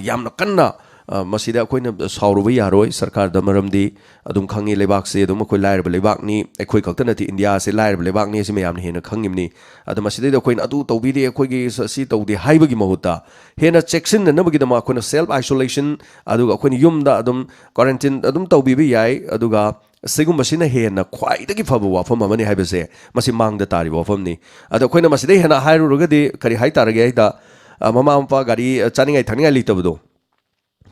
ꯌꯥꯝꯅ ꯀꯟꯅ ꯃꯁꯤꯗ ꯑꯩꯈꯣꯏꯅ ꯁꯥꯎꯔꯨꯕ ꯌꯥꯔꯣꯏ ꯁꯔꯀꯥꯔꯗ, ꯃꯔꯝꯗꯤ ꯑꯗꯨꯝ ꯈꯪꯉꯤ, ꯂꯩꯕꯥꯛꯁꯦ ꯑꯗꯨꯝ ꯑꯩꯈꯣꯏ ꯂꯥꯏꯔꯕ ꯂꯩꯕꯥꯛꯅꯤ, ꯑꯩꯈꯣꯏ ꯈꯛꯇ ꯅꯠꯇꯦ, ꯏꯟꯗꯤꯌꯥꯁꯦ ꯂꯥꯏꯔꯕ ꯂꯩꯕꯥꯛꯅꯤ, ꯑꯁꯤ ꯃꯌꯥꯝꯅ ꯍꯦꯟꯅ ꯈꯪꯉꯤꯕꯅꯤ꯫ ꯑꯗꯣ ꯃꯁꯤꯗꯩꯗ ꯑꯩꯈꯣꯏꯅ ꯑꯗꯨ ꯇꯧꯕꯤꯗꯦ, ꯑꯩꯈꯣꯏꯒꯤ ꯁ-, ꯁꯤ ꯇꯧꯗꯦ ꯍꯥꯏꯕꯒꯤ ꯃꯍꯨꯠꯇ, ꯍꯦꯟꯅ ꯆꯦꯛꯁꯤꯟꯅꯅꯕꯒꯤꯗꯃꯛ ꯑꯩꯈꯣꯏꯅ self isolation, ꯑꯗꯨꯒ ꯑꯩꯈꯣꯏꯅ ꯌꯨꯝꯗ ꯑꯗꯨꯝ quarantine ꯑꯗꯨꯝ ꯇꯧꯕꯤꯕ ꯌꯥꯏ꯫ ꯑꯗꯨꯒ ꯁꯤꯒꯨꯝꯕꯁꯤꯅ ꯍꯦꯟꯅ ꯈ꯭ꯋꯥꯏꯗꯒꯤ ꯐꯕ ꯋꯥꯐꯝ ꯑꯃꯅꯤ ꯍꯥꯏꯕꯁꯦ ꯃꯁꯤ ꯃꯥꯡꯗ ꯇꯥꯔꯤꯕ ꯋꯥꯐꯝꯅꯤ꯫ ꯑꯗꯣ ꯑꯩꯈꯣꯏꯅ ꯃꯁꯤꯗꯩ ꯍꯦꯟꯅ ꯍꯥꯏꯔꯨꯔꯒꯗꯤ ꯀꯔꯤ ꯍꯥꯏꯇꯥꯔꯒꯦ ꯍꯥꯏꯗ, ꯑ, ꯃꯃꯥ ꯃꯄꯥ ꯒꯥꯔꯤ, ꯑ, ꯆꯥꯅꯤꯡꯉꯥꯏ ꯊꯛꯅꯤꯡꯉꯥꯏ ꯂꯩꯇꯕꯗꯣ,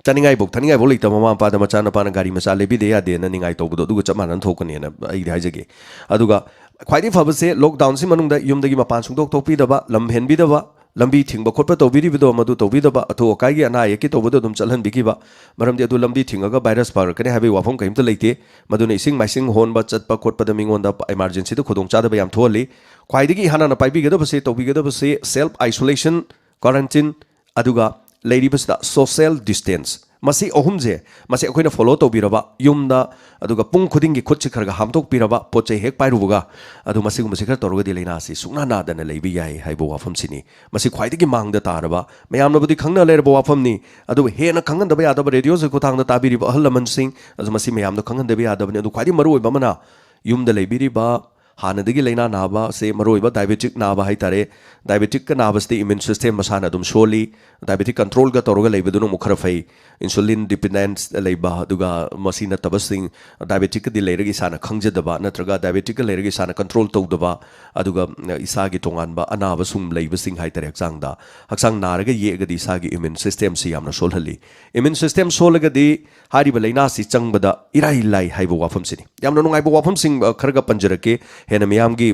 ꯆꯥꯅꯤꯡꯉꯥꯏꯐꯧ ꯊꯛꯅꯤꯡꯉꯥꯏꯐꯧ ꯂꯩꯇꯕ ꯃꯃꯥ ꯃꯄꯥꯗ ꯃꯆꯥꯅꯨꯄꯥꯅ ꯒꯥꯔꯤ ꯃꯆꯥ ꯂꯩꯕꯤꯗ ꯌꯥꯗꯦꯅ ꯅꯤꯡꯉꯥꯏ ꯇꯧꯕꯗꯣ, ꯑꯗꯨꯒ ꯆꯞ ꯃꯥꯟꯅꯅ ꯊꯣꯛꯀꯅꯤꯅ ꯑꯩꯗꯤ ꯍꯥꯏꯖꯒꯦ꯫ ꯑꯗꯨꯒ ꯈ꯭ꯋꯥꯏꯗꯒꯤ ꯐꯕꯁꯦ lockdownꯁꯤ ꯃꯅꯨꯡꯗ ꯌꯨꯝꯗꯒꯤ ꯃꯄꯥꯟ ꯁꯨꯡꯊꯣꯛ ꯊꯣꯛꯄꯤꯗꯕ, ꯂꯝ ꯍꯦꯟꯕꯤꯗꯕ, ꯂꯝꯕꯤ ꯊꯤꯡꯕ ꯈꯣꯠꯄ ꯇꯧꯕꯤꯔꯤꯕꯗꯣ ꯃꯗꯨ ꯇꯧꯕꯤꯗꯕ, ꯑꯊꯨ ꯑꯀꯥꯏꯒꯤ ꯑꯅꯥ ꯑꯌꯦꯛꯀꯤ ꯇꯧꯕꯗꯣ ꯑꯗꯨꯝ ꯆꯠꯍꯟꯕꯤꯈꯤꯕ꯫ ꯃꯔꯝꯗꯤ ꯑꯗꯨ ꯂꯝꯕꯤ ꯊꯤꯡꯉꯒ virus ꯐꯔꯛꯀꯅꯤ ꯍꯥꯏꯕꯒꯤ ꯋꯥꯐꯝ ꯀꯔꯤꯝꯇ ꯂꯩꯇꯦ꯫ ꯃꯗꯨꯅ ꯏꯁꯤꯡ ꯃꯥꯏꯁꯤꯡ ꯍꯣꯟꯕ ꯆꯠꯄ ꯈꯣꯠꯄꯗ ꯃꯤꯉꯣꯟꯗ emergencyꯗ ꯈꯨꯗꯣꯡꯆꯥꯗꯕ ꯌꯥꯝ ꯊꯣꯛꯍꯜꯂꯤ꯫ ꯈ꯭ꯋꯥꯏꯗꯒꯤ ꯏꯍꯥꯟ ꯍꯥꯟꯅ ꯄꯥꯏꯕꯤꯒꯗꯕꯁꯦ, ꯇꯧꯕꯤꯒꯗꯕꯁꯦ self isolation, quarantine, ꯑꯗꯨꯒ ꯂꯩꯔꯤꯕꯁꯤꯗ social distance꯫ ꯃꯁꯤ ꯑꯍꯨꯝꯁꯦ, ꯃꯁꯤ ꯑꯩꯈꯣꯏꯅ follow ꯇꯧꯕꯤꯔꯕ, ꯌꯨꯝꯗ, ꯑꯗꯨꯒ ꯄꯨꯡ ꯈꯨꯗꯤꯡꯒꯤ ꯈꯨꯠꯁꯤ ꯈꯔ ꯈꯔ ꯍꯥꯝꯗꯣꯛꯄꯤꯔꯕ, ꯄꯣꯠ ꯆꯩ ꯍꯦꯛ ꯄꯥꯏꯔꯨꯕꯒ, ꯑꯗꯨ ꯃꯁꯤꯒꯨꯝꯕꯁꯤ ꯈꯔ ꯇꯧꯔꯒꯗꯤ ꯂꯥꯏꯅꯥꯁꯤ ꯁꯨꯡꯅꯥ ꯅꯥꯗꯅ ꯂꯩꯕ ꯌꯥꯏ ꯍꯥꯏꯕ ꯋꯥꯐꯝꯁꯤꯅꯤ꯫ ꯃꯁꯤ ꯈ꯭ꯋꯥꯏꯗꯒꯤ ꯃꯥꯡꯗ ꯇꯥꯔꯕ, ꯃꯌꯥꯝꯅꯕꯨꯗꯤ ꯈꯪꯅ ꯂꯩꯔꯕ ꯋꯥꯐꯝꯅꯤ, ꯑꯗꯨꯕꯨ ꯍꯦꯟꯅ ꯈꯪꯍꯟꯗꯕ ꯌꯥꯗꯕ, radioꯁꯤ ꯈꯨꯊꯥꯡꯗ ꯇꯥꯕꯤꯔꯤꯕ ꯑꯍꯜ ꯂꯃꯟꯁꯤꯡ, ꯑꯗꯨ ꯃꯁꯤ ꯃꯌꯥꯝꯗ ꯈꯪꯍꯟꯗꯕ ꯌꯥꯗꯕꯅꯤ꯫ ꯑꯗꯨ ꯈ꯭ꯋꯥꯏꯗꯒꯤ ꯃꯔꯨꯑꯣꯏꯕ ꯑꯃꯅ, ꯌꯨꯝꯗ ꯂꯩꯕꯤꯔꯤꯕ ꯍꯥꯟꯅꯗꯒꯤ ꯂꯥꯏꯅꯥ ꯅꯥꯕꯁꯦ, ꯃꯔꯨꯑꯣꯏꯕ diabetic ꯅꯥꯕ ꯍꯥꯏꯇꯥꯔꯦ, diabeticꯀ ꯅꯥꯕꯁꯤꯗꯤ immune system ꯃꯁꯥꯅ ꯑꯗꯨꯝ ꯁꯣꯜꯂꯤ꯫ Diabetic controlꯒ ꯇꯧꯔꯒ ꯂꯩꯕꯗꯨꯅ ꯑꯃꯨꯛ ꯈꯔ ꯐꯩ꯫ Insulin dependence ꯂꯩꯕ, ꯑꯗꯨꯒ ꯃꯁꯤ ꯅꯠꯇꯕꯁꯤꯡ, diabeticꯀꯗꯤ ꯂꯩꯔꯒ ꯏꯁꯥꯅ ꯈꯪꯖꯗꯕ, ꯅꯠꯇ꯭ꯔꯒ diabeticꯀ ꯂꯩꯔꯒ ꯏꯁꯥꯅ control ꯇꯧꯗꯕ, ꯑꯗꯨꯒ ꯏꯁꯥꯒꯤ ꯇꯣꯉꯥꯟꯕ ꯑꯅꯥꯕꯁꯤꯡ ꯂꯩꯕꯁꯤꯡ ꯍꯥꯏꯇꯥꯔꯦ ꯍꯛꯆꯥꯡꯗ, ꯍꯛꯆꯥꯡ ꯅꯥꯔꯒ ꯌꯦꯛꯑꯒꯗꯤ ꯏꯁꯥꯒꯤ immune systemꯁꯤ ꯌꯥꯝꯅ ꯁꯣꯜꯍꯜꯂꯤ꯫ Immune system ꯁꯣꯜꯂꯒꯗꯤ ꯍꯥꯏꯔꯤꯕ ꯂꯥꯏꯅꯥꯁꯤ ꯆꯪꯕꯗ ꯏꯔꯥꯏ ꯂꯥꯏ ꯍꯥꯏꯕ ꯋꯥꯐꯝꯁꯤꯅꯤ꯫ ꯌꯥꯝꯅ ꯅꯨꯡꯉꯥꯏꯕ ꯋꯥꯐꯝꯁꯤꯡ, ꯑ, ꯈꯔꯒ ꯄꯟꯖꯔꯛꯀꯦ꯫ ꯍꯦꯟꯅ ꯃꯤꯌꯥꯝꯒꯤ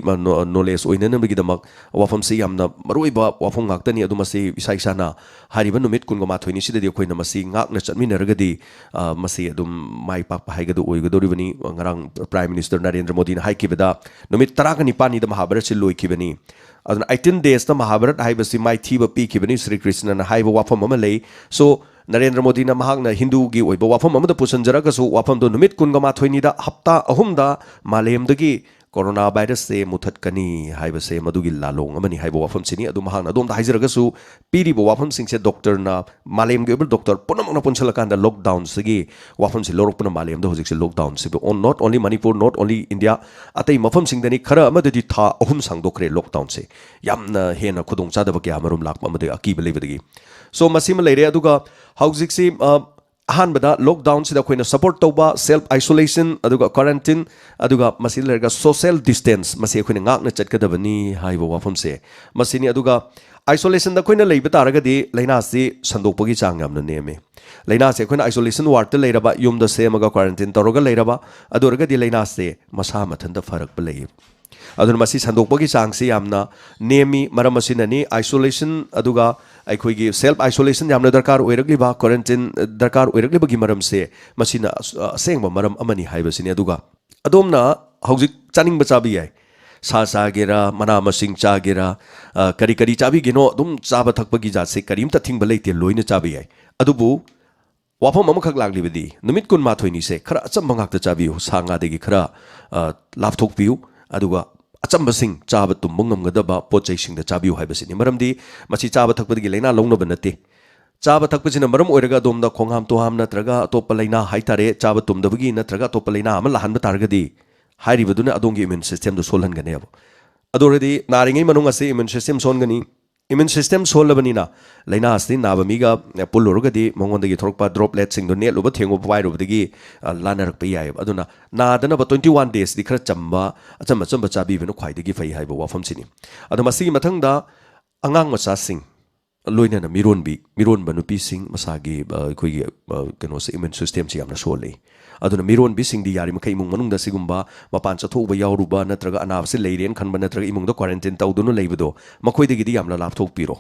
ꯅꯣꯂꯦꯖ ꯑꯣꯏꯅꯅꯕꯒꯤꯗꯃꯛ ꯋꯥꯐꯝꯁꯤ ꯌꯥꯝꯅ ꯃꯔꯨꯑꯣꯏꯕ ꯋꯥꯐꯝ ꯉꯥꯛꯇꯅꯤ꯫ ꯑꯗꯨ ꯃꯁꯤ ꯏꯁꯥ ꯏꯁꯥꯅ ꯍꯥꯏꯔꯤꯕ ꯅꯨꯃꯤꯠ ꯀꯨꯟꯒ ꯃꯥꯊꯣꯏꯅꯤꯁꯤꯗꯗꯤ ꯑꯩꯈꯣꯏꯅ ꯃꯁꯤ ꯉꯥꯛꯅ ꯆꯠꯃꯤꯟꯅꯔꯒꯗꯤ ꯃꯁꯤ ꯑꯗꯨꯝ ꯃꯥꯏ ꯄꯥꯛꯄ ꯍꯥꯏꯒꯗꯨ ꯑꯣꯏꯒꯗꯧꯔꯤꯕꯅꯤ꯫ ꯉꯔꯥꯡ ꯄ꯭ꯔꯥꯏꯝ ꯃꯤꯅꯤꯁꯇꯔ ꯅꯔꯦꯟꯗ꯭ꯔ ꯃꯣꯗꯤꯅ ꯍꯥꯏꯈꯤꯕꯗ ꯅꯨꯃꯤꯠ ꯇꯔꯥꯒ ꯅꯤꯄꯥꯜꯅꯤꯗ ꯃꯍꯥꯚꯥꯔꯠꯁꯤ ꯂꯣꯏꯈꯤꯕꯅꯤ꯫ ꯑꯗꯨꯅ ꯑꯩꯠꯇꯤꯟ ꯗꯦꯖꯇ ꯃꯍꯥꯚꯥꯔꯠ ꯍꯥꯏꯕꯁꯤ ꯃꯥꯏꯊꯤꯕ ꯄꯤꯈꯤꯕꯅꯤ꯫ ꯁ꯭ꯔꯤ ꯀ꯭ꯔꯤꯁꯅꯅ ꯍꯥꯏꯕ ꯋꯥꯐꯝ ꯑꯃ ꯂꯩ꯫ ꯁꯣ ꯅꯔꯦꯟꯗ꯭ꯔ ꯃꯣꯗꯤꯅ ꯃꯍꯥꯛꯅ ꯍꯤꯟꯗꯨꯒꯤ ꯑꯣꯏꯕ ꯋꯥꯐꯝ ꯑꯃꯗ ꯄꯨꯁꯤꯟꯖꯔꯒꯁꯨ ꯋꯥꯐꯝꯗꯣ ꯅꯨꯃꯤꯠ ꯀꯨꯟꯒ ꯃꯥꯊꯣꯏꯅꯤꯗ, ꯍꯞꯇꯥ ꯑꯍꯨꯝꯗ ꯃꯥꯂꯦꯝꯗꯒꯤ ꯀꯣꯔꯣꯅꯥ ꯚꯥꯏꯔꯁꯁꯦ ꯃꯨꯊꯠꯀꯅꯤ ꯍꯥꯏꯕꯁꯦ ꯃꯗꯨꯒꯤ ꯂꯥꯂꯣꯡ ꯑꯃꯅꯤ ꯍꯥꯏꯕ ꯋꯥꯐꯝꯁꯤꯅꯤ꯫ ꯑꯗꯨ ꯃꯍꯥꯛꯅ ꯑꯗꯣꯝꯗ ꯍꯥꯏꯖꯔꯒꯁꯨ ꯄꯤꯔꯤꯕ ꯋꯥꯐꯝꯁꯤꯡꯁꯦ ꯗꯣꯛꯇꯔꯅ, ꯃꯥꯂꯦꯝꯒꯤ ꯑꯣꯏꯕ ꯗꯣꯛꯇꯔ ꯄꯨꯝꯅꯃꯛꯅ ꯄꯨꯟꯁꯤꯜꯂꯀꯥꯟꯗ ꯂꯣꯛꯗꯥꯎꯟꯁꯤꯒꯤ ꯋꯥꯐꯝꯁꯤ ꯂꯧꯔꯛꯄꯅ ꯃꯥꯂꯦꯝꯗ ꯍꯧꯖꯤꯛꯁꯦ ꯂꯣꯛꯗꯥꯎꯟꯁꯤꯕꯨ on not only Manipur, not only India, ꯑꯇꯩ ꯃꯐꯝꯁꯤꯡꯗꯅꯤ ꯈꯔ ꯑꯃꯗꯗꯤ ꯊꯥ ꯑꯍꯨꯝ ꯁꯥꯡꯗꯣꯛꯈ꯭ꯔꯦ ꯂꯣꯛꯗꯥꯎꯟꯁꯦ꯫ ꯌꯥꯝꯅ ꯍꯦꯟꯅ ꯈꯨꯗꯣꯡꯆꯥꯗꯕ ꯀꯌꯥ ꯑꯃꯔꯣꯝ ꯂꯥꯛꯄ ꯑꯃꯗꯤ ꯑꯀꯤꯕ ꯂꯩꯕꯗꯒꯤ꯫ ꯁꯣ ꯃꯁꯤꯃ ꯂꯩꯔꯦ꯫ ꯑꯗꯨꯒ ꯍꯧꯖꯤꯛꯁꯤ ꯑ, ꯑꯍꯥꯟꯕꯗ ꯂꯣꯛꯗꯥꯎꯟꯁꯤꯗ ꯑꯩꯈꯣꯏꯅ ꯁꯄꯣꯔꯠ ꯇꯧꯕ ꯁꯦꯜꯐ ꯑꯥꯏꯁꯣꯂꯦꯁꯟ, ꯑꯗꯨꯒ ꯀ꯭ꯋꯥꯔꯦꯟꯇꯤꯟ, ꯑꯗꯨꯒ ꯃꯁꯤꯗ ꯂꯩꯔꯒ ꯁꯣꯁꯦꯜ ꯗꯤꯁꯇꯦꯟꯁ, ꯃꯁꯤ ꯑꯩꯈꯣꯏꯅ ꯉꯥꯛꯅ ꯆꯠꯀꯗꯕꯅꯤ ꯍꯥꯏꯕ ꯋꯥꯐꯝꯁꯦ ꯃꯁꯤꯅꯤ꯫ ꯑꯗꯨꯒ ꯑꯥꯏꯁꯣꯂꯦꯁꯟꯗ ꯑꯩꯈꯣꯏꯅ ꯂꯩꯕ ꯇꯥꯔꯒꯗꯤ ꯂꯥꯏꯅꯥꯁꯤ ꯁꯟꯗꯣꯛꯄꯒꯤ ꯆꯥꯡ ꯌꯥꯝꯅ ꯅꯦꯝꯃꯤ꯫ ꯂꯥꯏꯅꯥꯁꯦ ꯑꯩꯈꯣꯏꯅ ꯑꯥꯏꯁꯣꯂꯦꯁꯟ ꯋꯥꯔꯗꯇ ꯂꯩꯔꯕ, ꯌꯨꯝꯗ ꯁꯦꯝꯃꯒ ꯀ꯭ꯋꯥꯔꯦꯟꯇꯤꯟ ꯇꯧꯔꯒ ꯂꯩꯔꯕ, ꯑꯗꯨ ꯑꯣꯏꯔꯒꯗꯤ ꯂꯥꯏꯅꯥꯁꯦ ꯃꯁꯥ ꯃꯊꯟꯇ ꯐꯔꯛꯄ ꯂꯩꯌꯦꯕ꯫ ꯑꯗꯨꯅ ꯃꯁꯤ ꯁꯟꯗꯣꯛꯄꯒꯤ ꯆꯥꯡꯁꯤ ꯌꯥꯝꯅ ꯅꯦꯝꯃꯤ꯫ ꯃꯔꯝ ꯑꯁꯤꯅꯅꯤ ꯑꯥꯏꯁꯣꯂꯦꯁꯟ ꯑꯗꯨꯒ ꯑꯩꯈꯣꯏꯒꯤ ꯁꯦꯜꯐ ꯑꯥꯏꯁꯣꯂꯦꯁꯟ ꯌꯥꯝꯅ ꯗꯔꯀꯥꯔ ꯑꯣꯏꯔꯛꯂꯤꯕ, ꯀ꯭ꯋꯥꯔꯦꯟꯇꯤꯟ ꯗꯔꯀꯥꯔ ꯑꯣꯏꯔꯛꯂꯤꯕꯒꯤ ꯃꯔꯝꯁꯦ ꯃꯁꯤꯅ ꯑꯁ-, ꯑꯁꯦꯡꯕ ꯃꯔꯝ ꯑꯃꯅꯤ ꯍꯥꯏꯕꯁꯤꯅꯤ꯫ ꯑꯗꯨꯒ ꯑꯗꯣꯝꯅ ꯍꯧꯖꯤꯛ ꯆꯥꯅꯤꯡꯕ ꯆꯥꯕ ꯌꯥꯏ, ꯁꯥ ꯆꯥꯒꯦꯔꯥ, ꯃꯅꯥ ꯃꯁꯤꯡ ꯆꯥꯒꯦꯔꯥ, ꯑ, ꯀꯔꯤ ꯀꯔꯤ ꯆꯥꯕꯤꯒꯦꯅꯣ, ꯑꯗꯨꯝ ꯆꯥꯕ ꯊꯛꯄꯒꯤ ꯖꯥꯠꯁꯦ ꯀꯔꯤꯝꯇ ꯊꯤꯡꯕ ꯂꯩꯇꯦ, ꯂꯣꯏꯅ ꯆꯥꯕ ꯌꯥꯏ꯫ ꯑꯗꯨꯕꯨ ꯋꯥꯐꯝ ꯑꯃꯈꯛ ꯂꯥꯛꯂꯤꯕꯗꯤ, ꯅꯨꯃꯤꯠ ꯀꯨꯟꯃꯥꯊꯣꯏꯅꯤꯁꯦ ꯈꯔ ꯑꯆꯝꯕ ꯉꯥꯛꯇ ꯆꯥꯕꯤꯌꯨ, ꯁꯥ ꯉꯥꯗꯒꯤ ꯈꯔ, ꯑ, ꯂꯥꯞꯊꯣꯛꯄꯤꯌꯨ, ꯑꯗꯨꯒ ꯑꯆꯝꯕꯁꯤꯡ, ꯆꯥꯕ ꯇꯨꯝꯕ ꯉꯝꯒꯗꯕ ꯄꯣꯠ ꯆꯩꯁꯤꯡꯗ ꯆꯥꯕꯤꯌꯨ ꯍꯥꯏꯕꯁꯤꯅꯤ꯫ ꯃꯔꯝꯗꯤ ꯃꯁꯤ ꯆꯥꯕ ꯊꯛꯄꯗꯒꯤ ꯂꯥꯏꯅꯥ ꯂꯧꯅꯕ ꯅꯠꯇꯦ꯫ ꯆꯥꯕ ꯊꯛꯄꯁꯤꯅ ꯃꯔꯝ ꯑꯣꯏꯔꯒ ꯑꯗꯣꯝꯗ ꯈꯣꯡꯍꯥꯝ ꯇꯨꯍꯥꯝ ꯅꯠꯇ꯭ꯔꯒ ꯑꯇꯣꯞꯄ ꯂꯥꯏꯅꯥ ꯍꯥꯏꯇꯥꯔꯦ, ꯆꯥꯕ ꯇꯨꯝꯗꯕꯒꯤ ꯅꯠꯇ꯭ꯔꯒ ꯑꯇꯣꯞꯄ ꯂꯥꯏꯅꯥ ꯑꯃ ꯂꯥꯛꯍꯟꯕ ꯇꯥꯔꯒꯗꯤ, ꯍꯥꯏꯔꯤꯕꯗꯨꯅ ꯑꯗꯣꯝꯒꯤ ꯏꯃ꯭ꯌꯨꯟ ꯁꯤꯁꯇꯦꯝꯗꯣ ꯁꯣꯜꯍꯟꯒꯅꯦꯕ꯫ ꯑꯗꯨ ꯑꯣꯏꯔꯗꯤ ꯅꯥꯔꯤꯉꯩ ꯃꯅꯨꯡ ꯑꯁꯤ ꯏꯃ꯭ꯌꯨꯟ ꯁꯤꯁꯇꯦꯝ ꯁꯣꯟꯒꯅꯤ꯫ ꯏꯃ꯭ꯌꯨꯟ ꯁꯤꯁꯇꯦꯝ ꯁꯣꯜꯂꯕꯅꯤꯅ ꯂꯥꯏꯅꯥ ꯑꯁꯤ ꯅꯥꯕ ꯃꯤꯒ ꯄꯨꯜꯂꯨꯔꯒꯗꯤ ꯃꯉꯣꯟꯗꯒꯤ ꯊꯣꯛꯂꯛꯄ ꯗ꯭ꯔꯣꯞꯂꯦꯠꯁꯤꯡꯗꯣ ꯅꯦꯠꯂꯨꯕ, ꯊꯦꯡꯉꯨꯕ, ꯄꯥꯏꯔꯨꯕꯗꯒꯤ, ꯑ, ꯂꯥꯟꯅꯔꯛꯄ ꯌꯥꯏꯑꯕ꯫ ꯑꯗꯨꯅ ꯅꯥꯗꯅꯕ ꯇ꯭ꯋꯦꯟꯇꯤ ꯋꯥꯟ ꯗꯦꯖꯇꯤ ꯈꯔ ꯆꯝꯕ, ꯑꯆꯝ ꯑꯆꯝꯕ ꯆꯥꯕꯤꯕꯅ ꯈ꯭ꯋꯥꯏꯗꯒꯤ ꯐꯩ ꯍꯥꯏꯕ ꯋꯥꯐꯝꯁꯤꯅꯤ꯫ ꯑꯗꯣ ꯃꯁꯤꯒꯤ ꯃꯊꯪꯗ ꯑꯉꯥꯡ ꯃꯆꯥꯁꯤꯡ, ꯂꯣꯏꯅꯅ ꯃꯤꯔꯣꯟꯕꯤ, ꯃꯤꯔꯣꯟꯕ ꯅꯨꯄꯤꯁꯤꯡ ꯃꯁꯥꯒꯤ, ꯑ, ꯑꯩꯈꯣꯏꯒꯤ, ꯑ, ꯀꯩꯅꯣꯁꯦ, ꯏꯃ꯭ꯌꯨꯟ ꯁꯤꯁꯇꯦꯝꯁꯦ ꯌꯥꯝꯅ ꯁꯣꯜꯂꯤ꯫ ꯑꯗꯨꯅ ꯃꯤꯔꯣꯟꯕꯤꯁꯤꯡꯗꯤ ꯌꯥꯔꯤꯃꯈꯩ ꯏꯃꯨꯡ ꯃꯅꯨꯡꯗ ꯁꯤꯒꯨꯝꯕ ꯃꯄꯥꯟ ꯆꯠꯊꯣꯛꯎꯕ ꯌꯥꯎꯔꯨꯕ ꯅꯠꯇ꯭ꯔꯒ ꯑꯅꯥꯕꯁꯦ ꯂꯩꯔꯦꯅ ꯈꯟꯕ ꯅꯠꯇ꯭ꯔꯒ ꯏꯃꯨꯡꯗ ꯀ꯭ꯋꯥꯔꯦꯟꯇꯤꯟ ꯇꯧꯗꯨꯅ ꯂꯩꯕꯗꯣ, ꯃꯈꯣꯏꯗꯒꯤꯗꯤ ꯌꯥꯝꯅ ꯂꯥꯞꯊꯣꯛꯄꯤꯔꯣ꯫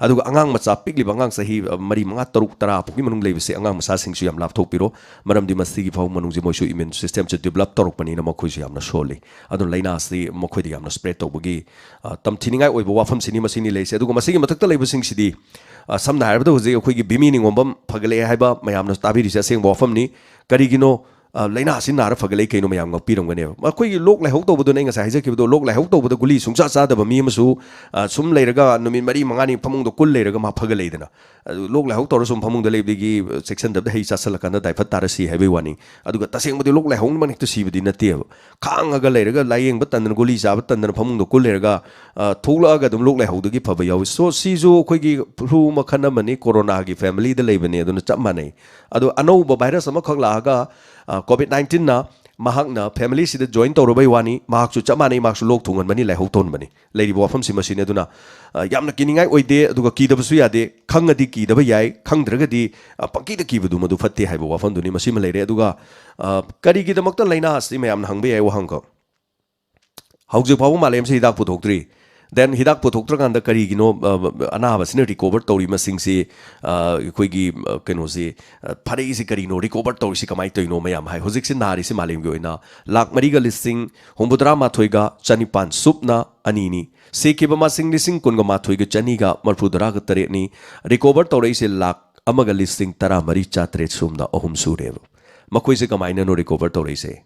ꯑꯗꯨꯒ ꯑꯉꯥꯡ ꯃꯆꯥ, ꯄꯤꯛꯂꯤꯕ ꯑꯉꯥꯡ ꯆꯍꯤ, ꯑ, ꯃꯔꯤ, ꯃꯉꯥ, ꯇꯔꯨꯛ, ꯇꯔꯥ ꯐꯥꯎꯒꯤ ꯃꯅꯨꯡ ꯂꯩꯕꯁꯦ, ꯑꯉꯥꯡ ꯃꯆꯥꯁꯤꯡꯁꯨ ꯌꯥꯝ ꯂꯥꯞꯊꯣꯛꯄꯤꯔꯣ꯫ ꯃꯔꯝꯗꯤ ꯃꯁꯤꯒꯤ ꯐꯥꯎ ꯃꯅꯨꯡꯁꯦ ꯃꯣꯏꯁꯨ ꯏꯃ꯭ꯌꯨꯟ ꯁꯤꯁꯇꯦꯝꯁꯦ ꯗꯤꯕꯂꯞ ꯇꯧꯔꯛꯄꯅꯤꯅ ꯃꯈꯣꯏꯁꯨ ꯌꯥꯝꯅ ꯁꯣꯜꯂꯤ꯫ ꯑꯗꯨꯅ ꯂꯥꯏꯅꯥꯁꯤ ꯃꯈꯣꯏꯗ ꯌꯥꯝꯅ ꯁ꯭ꯄ꯭ꯔꯦꯗ ꯇꯧꯕꯒꯤ, ꯑ, ꯇꯝꯊꯤꯅꯤꯡꯉꯥꯏ ꯑꯣꯏꯕ ꯋꯥꯐꯝꯁꯤꯅꯤ ꯃꯁꯤꯅꯤ ꯂꯩꯔꯤꯁꯦ꯫ ꯑꯗꯨꯒ ꯃꯁꯤꯒꯤ ꯃꯊꯛꯇ ꯂꯩꯕꯁꯤꯡꯁꯤꯗꯤ, ꯑ, ꯁꯝꯅ ꯍꯥꯏꯔꯕꯗ ꯍꯧꯖꯤꯛ ꯑꯩꯈꯣꯏꯒꯤ ꯕꯤꯃꯤ ꯅꯤꯉꯣꯝꯕꯝ ꯐꯒꯠꯂꯛꯑꯦ ꯍꯥꯏꯕ ꯃꯌꯥꯝꯅ ꯇꯥꯕꯤꯔꯤꯁꯦ ꯑꯁꯦꯡꯕ ꯋꯥꯐꯝꯅꯤ꯫ ꯀꯔꯤꯒꯤꯅꯣ, ꯑ, ꯂꯥꯏꯅꯥ ꯑꯁꯤ ꯅꯥꯔ ꯐꯒꯠꯂꯛꯏ ꯀꯩꯅꯣ ꯃꯌꯥꯝ ꯉꯛꯄꯤꯔꯝꯒꯅꯦꯕ꯫ ꯃꯈꯣꯏꯒꯤ ꯂꯣꯛ ꯂꯥꯏꯍꯧ ꯇꯧꯕꯗꯨꯅ ꯑꯩ ꯉꯁꯥꯏ ꯍꯥꯏꯖꯈꯤꯕꯗꯣ, ꯂꯣꯛ ꯂꯥꯏꯍꯧ ꯇꯧꯕꯗ ꯒꯨꯂꯤ ꯁꯨꯡꯆꯥ ꯆꯥꯗꯕ ꯃꯤ ꯑꯃꯁꯨ, ꯑ, ꯁꯨꯝ ꯂꯩꯔꯒ ꯅꯨꯃꯤꯠ ꯃꯔꯤ ꯃꯉꯥꯅꯤ ꯐꯃꯨꯡꯗ ꯀꯨꯜ ꯂꯩꯔꯒ ꯃꯥ ꯐꯒꯠꯂꯛꯏꯗꯅ꯫ ꯑꯗꯨ ꯂꯣꯛ ꯂꯥꯏꯍꯧ ꯇꯧꯔ ꯁꯨꯝ ꯐꯃꯨꯡꯗ ꯂꯩꯕꯗꯒꯤ, ꯑ, ꯆꯦꯛꯁꯤꯟꯗꯕꯗ ꯍꯩ ꯆꯥꯁꯜꯂꯀꯥꯟꯗ ꯗꯥꯏꯐꯠ ꯇꯥꯔ ꯁꯤ ꯍꯥꯏꯕꯒꯤ ꯋꯥꯅꯤ꯫ ꯑꯗꯨꯒ ꯇꯁꯦꯡꯕꯗꯤ ꯂꯣꯛ ꯂꯥꯏꯍꯧꯅ ꯍꯦꯛꯇ ꯁꯤꯕꯗꯤ ꯅꯠꯇꯦꯕ꯫ ꯈꯥꯡꯉꯒ ꯂꯩꯔꯒ, ꯂꯥꯏꯌꯦꯡꯕ ꯇꯟꯗꯅ, ꯒꯨꯂꯤ ꯆꯥꯕ ꯇꯟꯗꯅ ꯐꯃꯨꯡꯗ ꯀꯨꯜ ꯂꯩꯔꯒ, ꯑ, ꯊꯣꯛꯂꯛꯑꯒ ꯑꯗꯨꯝ ꯂꯣꯛ ꯂꯥꯏꯍꯧꯗꯒꯤ ꯐꯕ ꯌꯥꯎꯏ꯫ So, ꯁꯤꯁꯨ ꯑꯩꯈꯣꯏꯒꯤ ꯐ꯭ꯂꯨ ꯃꯈꯜ ꯑꯃꯅꯤ, ꯀꯣꯔꯣꯅꯥꯒꯤ ꯐꯦꯃꯤꯂꯤꯗ ꯂꯩꯕꯅꯤ, ꯑꯗꯨꯅ ꯆꯞ ꯃꯥꯟꯅꯩ꯫ ꯑꯗꯣ ꯑꯅꯧꯕ ꯚꯥꯏꯔꯁ ꯑꯃꯈꯛ ꯂꯥꯛꯑꯒ, ꯑ, ꯀꯣꯚꯤꯗ ꯅꯥꯏꯟꯇꯤꯟꯅ ꯃꯍꯥꯛꯅ ꯐꯦꯃꯤꯂꯤꯁꯤꯗ ꯖꯣꯏꯟ ꯇꯧꯔꯕꯩ ꯋꯥꯅꯤ, ꯃꯍꯥꯛꯁꯨ ꯆꯞ ꯃꯥꯟꯅꯩ, ꯃꯍꯥꯛꯁꯨ ꯂꯣꯛ ꯊꯨꯡꯍꯟꯕꯅꯤ, ꯂꯥꯏꯍꯧ ꯇꯧꯍꯟꯕꯅꯤ꯫ ꯂꯩꯔꯤꯕ ꯋꯥꯐꯝꯁꯤ ꯃꯁꯤꯅꯤ꯫ ꯑꯗꯨꯅ, ꯑ, ꯌꯥꯝꯅ ꯀꯤꯅꯤꯡꯉꯥꯏ ꯑꯣꯏꯗꯦ, ꯑꯗꯨꯒ ꯀꯤꯗꯕꯁꯨ ꯌꯥꯗꯦ꯫ ꯈꯪꯉꯗꯤ ꯀꯤꯗꯕ ꯌꯥꯏ, ꯈꯪꯗ꯭ꯔꯒꯗꯤ, ꯑ, ꯄꯪꯀꯤꯗ ꯀꯤꯕꯗꯨ ꯃꯗꯨ ꯐꯠꯇꯦ ꯍꯥꯏꯕ ꯋꯥꯐꯝꯗꯨꯅꯤ꯫ ꯃꯁꯤꯃ ꯂꯩꯔꯦ꯫ ꯑꯗꯨꯒ, ꯑ, ꯀꯔꯤꯒꯤꯗꯃꯛꯇ ꯂꯥꯏꯅꯥ ꯑꯁꯤ ꯃꯌꯥꯝꯅ ꯍꯪꯕ ꯌꯥꯏ ꯋꯥꯍꯪꯀꯣ꯫ ꯍꯧꯖꯤꯛ ꯐꯥꯎꯕ ꯃꯥꯂꯦꯝꯁꯤ ꯍꯤꯗꯥꯛ ꯄꯨꯊꯣꯛꯇ꯭ꯔꯤ꯫ Then ꯍꯤꯗꯥꯛ ꯄꯨꯊꯣꯛꯇ꯭ꯔꯀꯥꯟꯗ ꯀꯔꯤꯒꯤꯅꯣ, ꯑ, ꯑꯅꯥꯕꯁꯤꯅ ꯔꯤꯀꯣꯚꯔ ꯇꯧꯔꯤ ꯃꯁꯤꯡꯁꯤ, ꯑ, ꯑꯩꯈꯣꯏꯒꯤ, ꯑ, ꯀꯩꯅꯣꯁꯤ, ꯑ, ꯐꯔꯛꯏꯁꯤ ꯀꯔꯤꯅꯣ, ꯔꯤꯀꯣꯚꯔ ꯇꯧꯔꯤꯁꯤ ꯀꯃꯥꯏꯅ ꯇꯧꯔꯤꯅꯣ ꯃꯌꯥꯝ ꯍꯥꯏ꯫ ꯍꯧꯖꯤꯛꯁꯤ ꯅꯥꯔꯤꯁꯤ ꯃꯥꯂꯦꯝꯒꯤ ꯑꯣꯏꯅ ꯂꯥꯛ ꯃꯔꯤꯒ ꯂꯤꯁꯤꯡ ꯍꯨꯝꯐꯨꯇꯔꯥ ꯃꯥꯊꯣꯏꯒ ꯆꯅꯤꯄꯥꯟ ꯁꯨꯞꯅ ꯑꯅꯤꯅꯤ꯫ ꯁꯤꯈꯤꯕ ꯃꯁꯤꯡ ꯂꯤꯁꯤꯡ ꯀꯨꯟꯒ ꯃꯥꯊꯣꯏꯒ ꯆꯅꯤꯒ ꯃꯔꯐꯨ ꯇꯔꯥꯒ ꯇꯔꯦꯠꯅꯤ꯫ ꯔꯤꯀꯣꯚꯔ ꯇꯧꯔꯛꯏꯁꯦ ꯂꯥꯛ ꯑꯃꯒ ꯂꯤꯁꯤꯡ ꯇꯔꯥ ꯃꯔꯤ ꯆꯥꯇ꯭ꯔꯦꯠ ꯁꯨꯞꯅ ꯑꯍꯨꯝ ꯁꯨꯔꯦꯕ꯫ ꯃꯈꯣꯏꯁꯦ ꯀꯃꯥꯏꯅꯅꯣ ꯔꯤꯀꯣꯚꯔ ꯇꯧꯔꯛꯏꯁꯦ?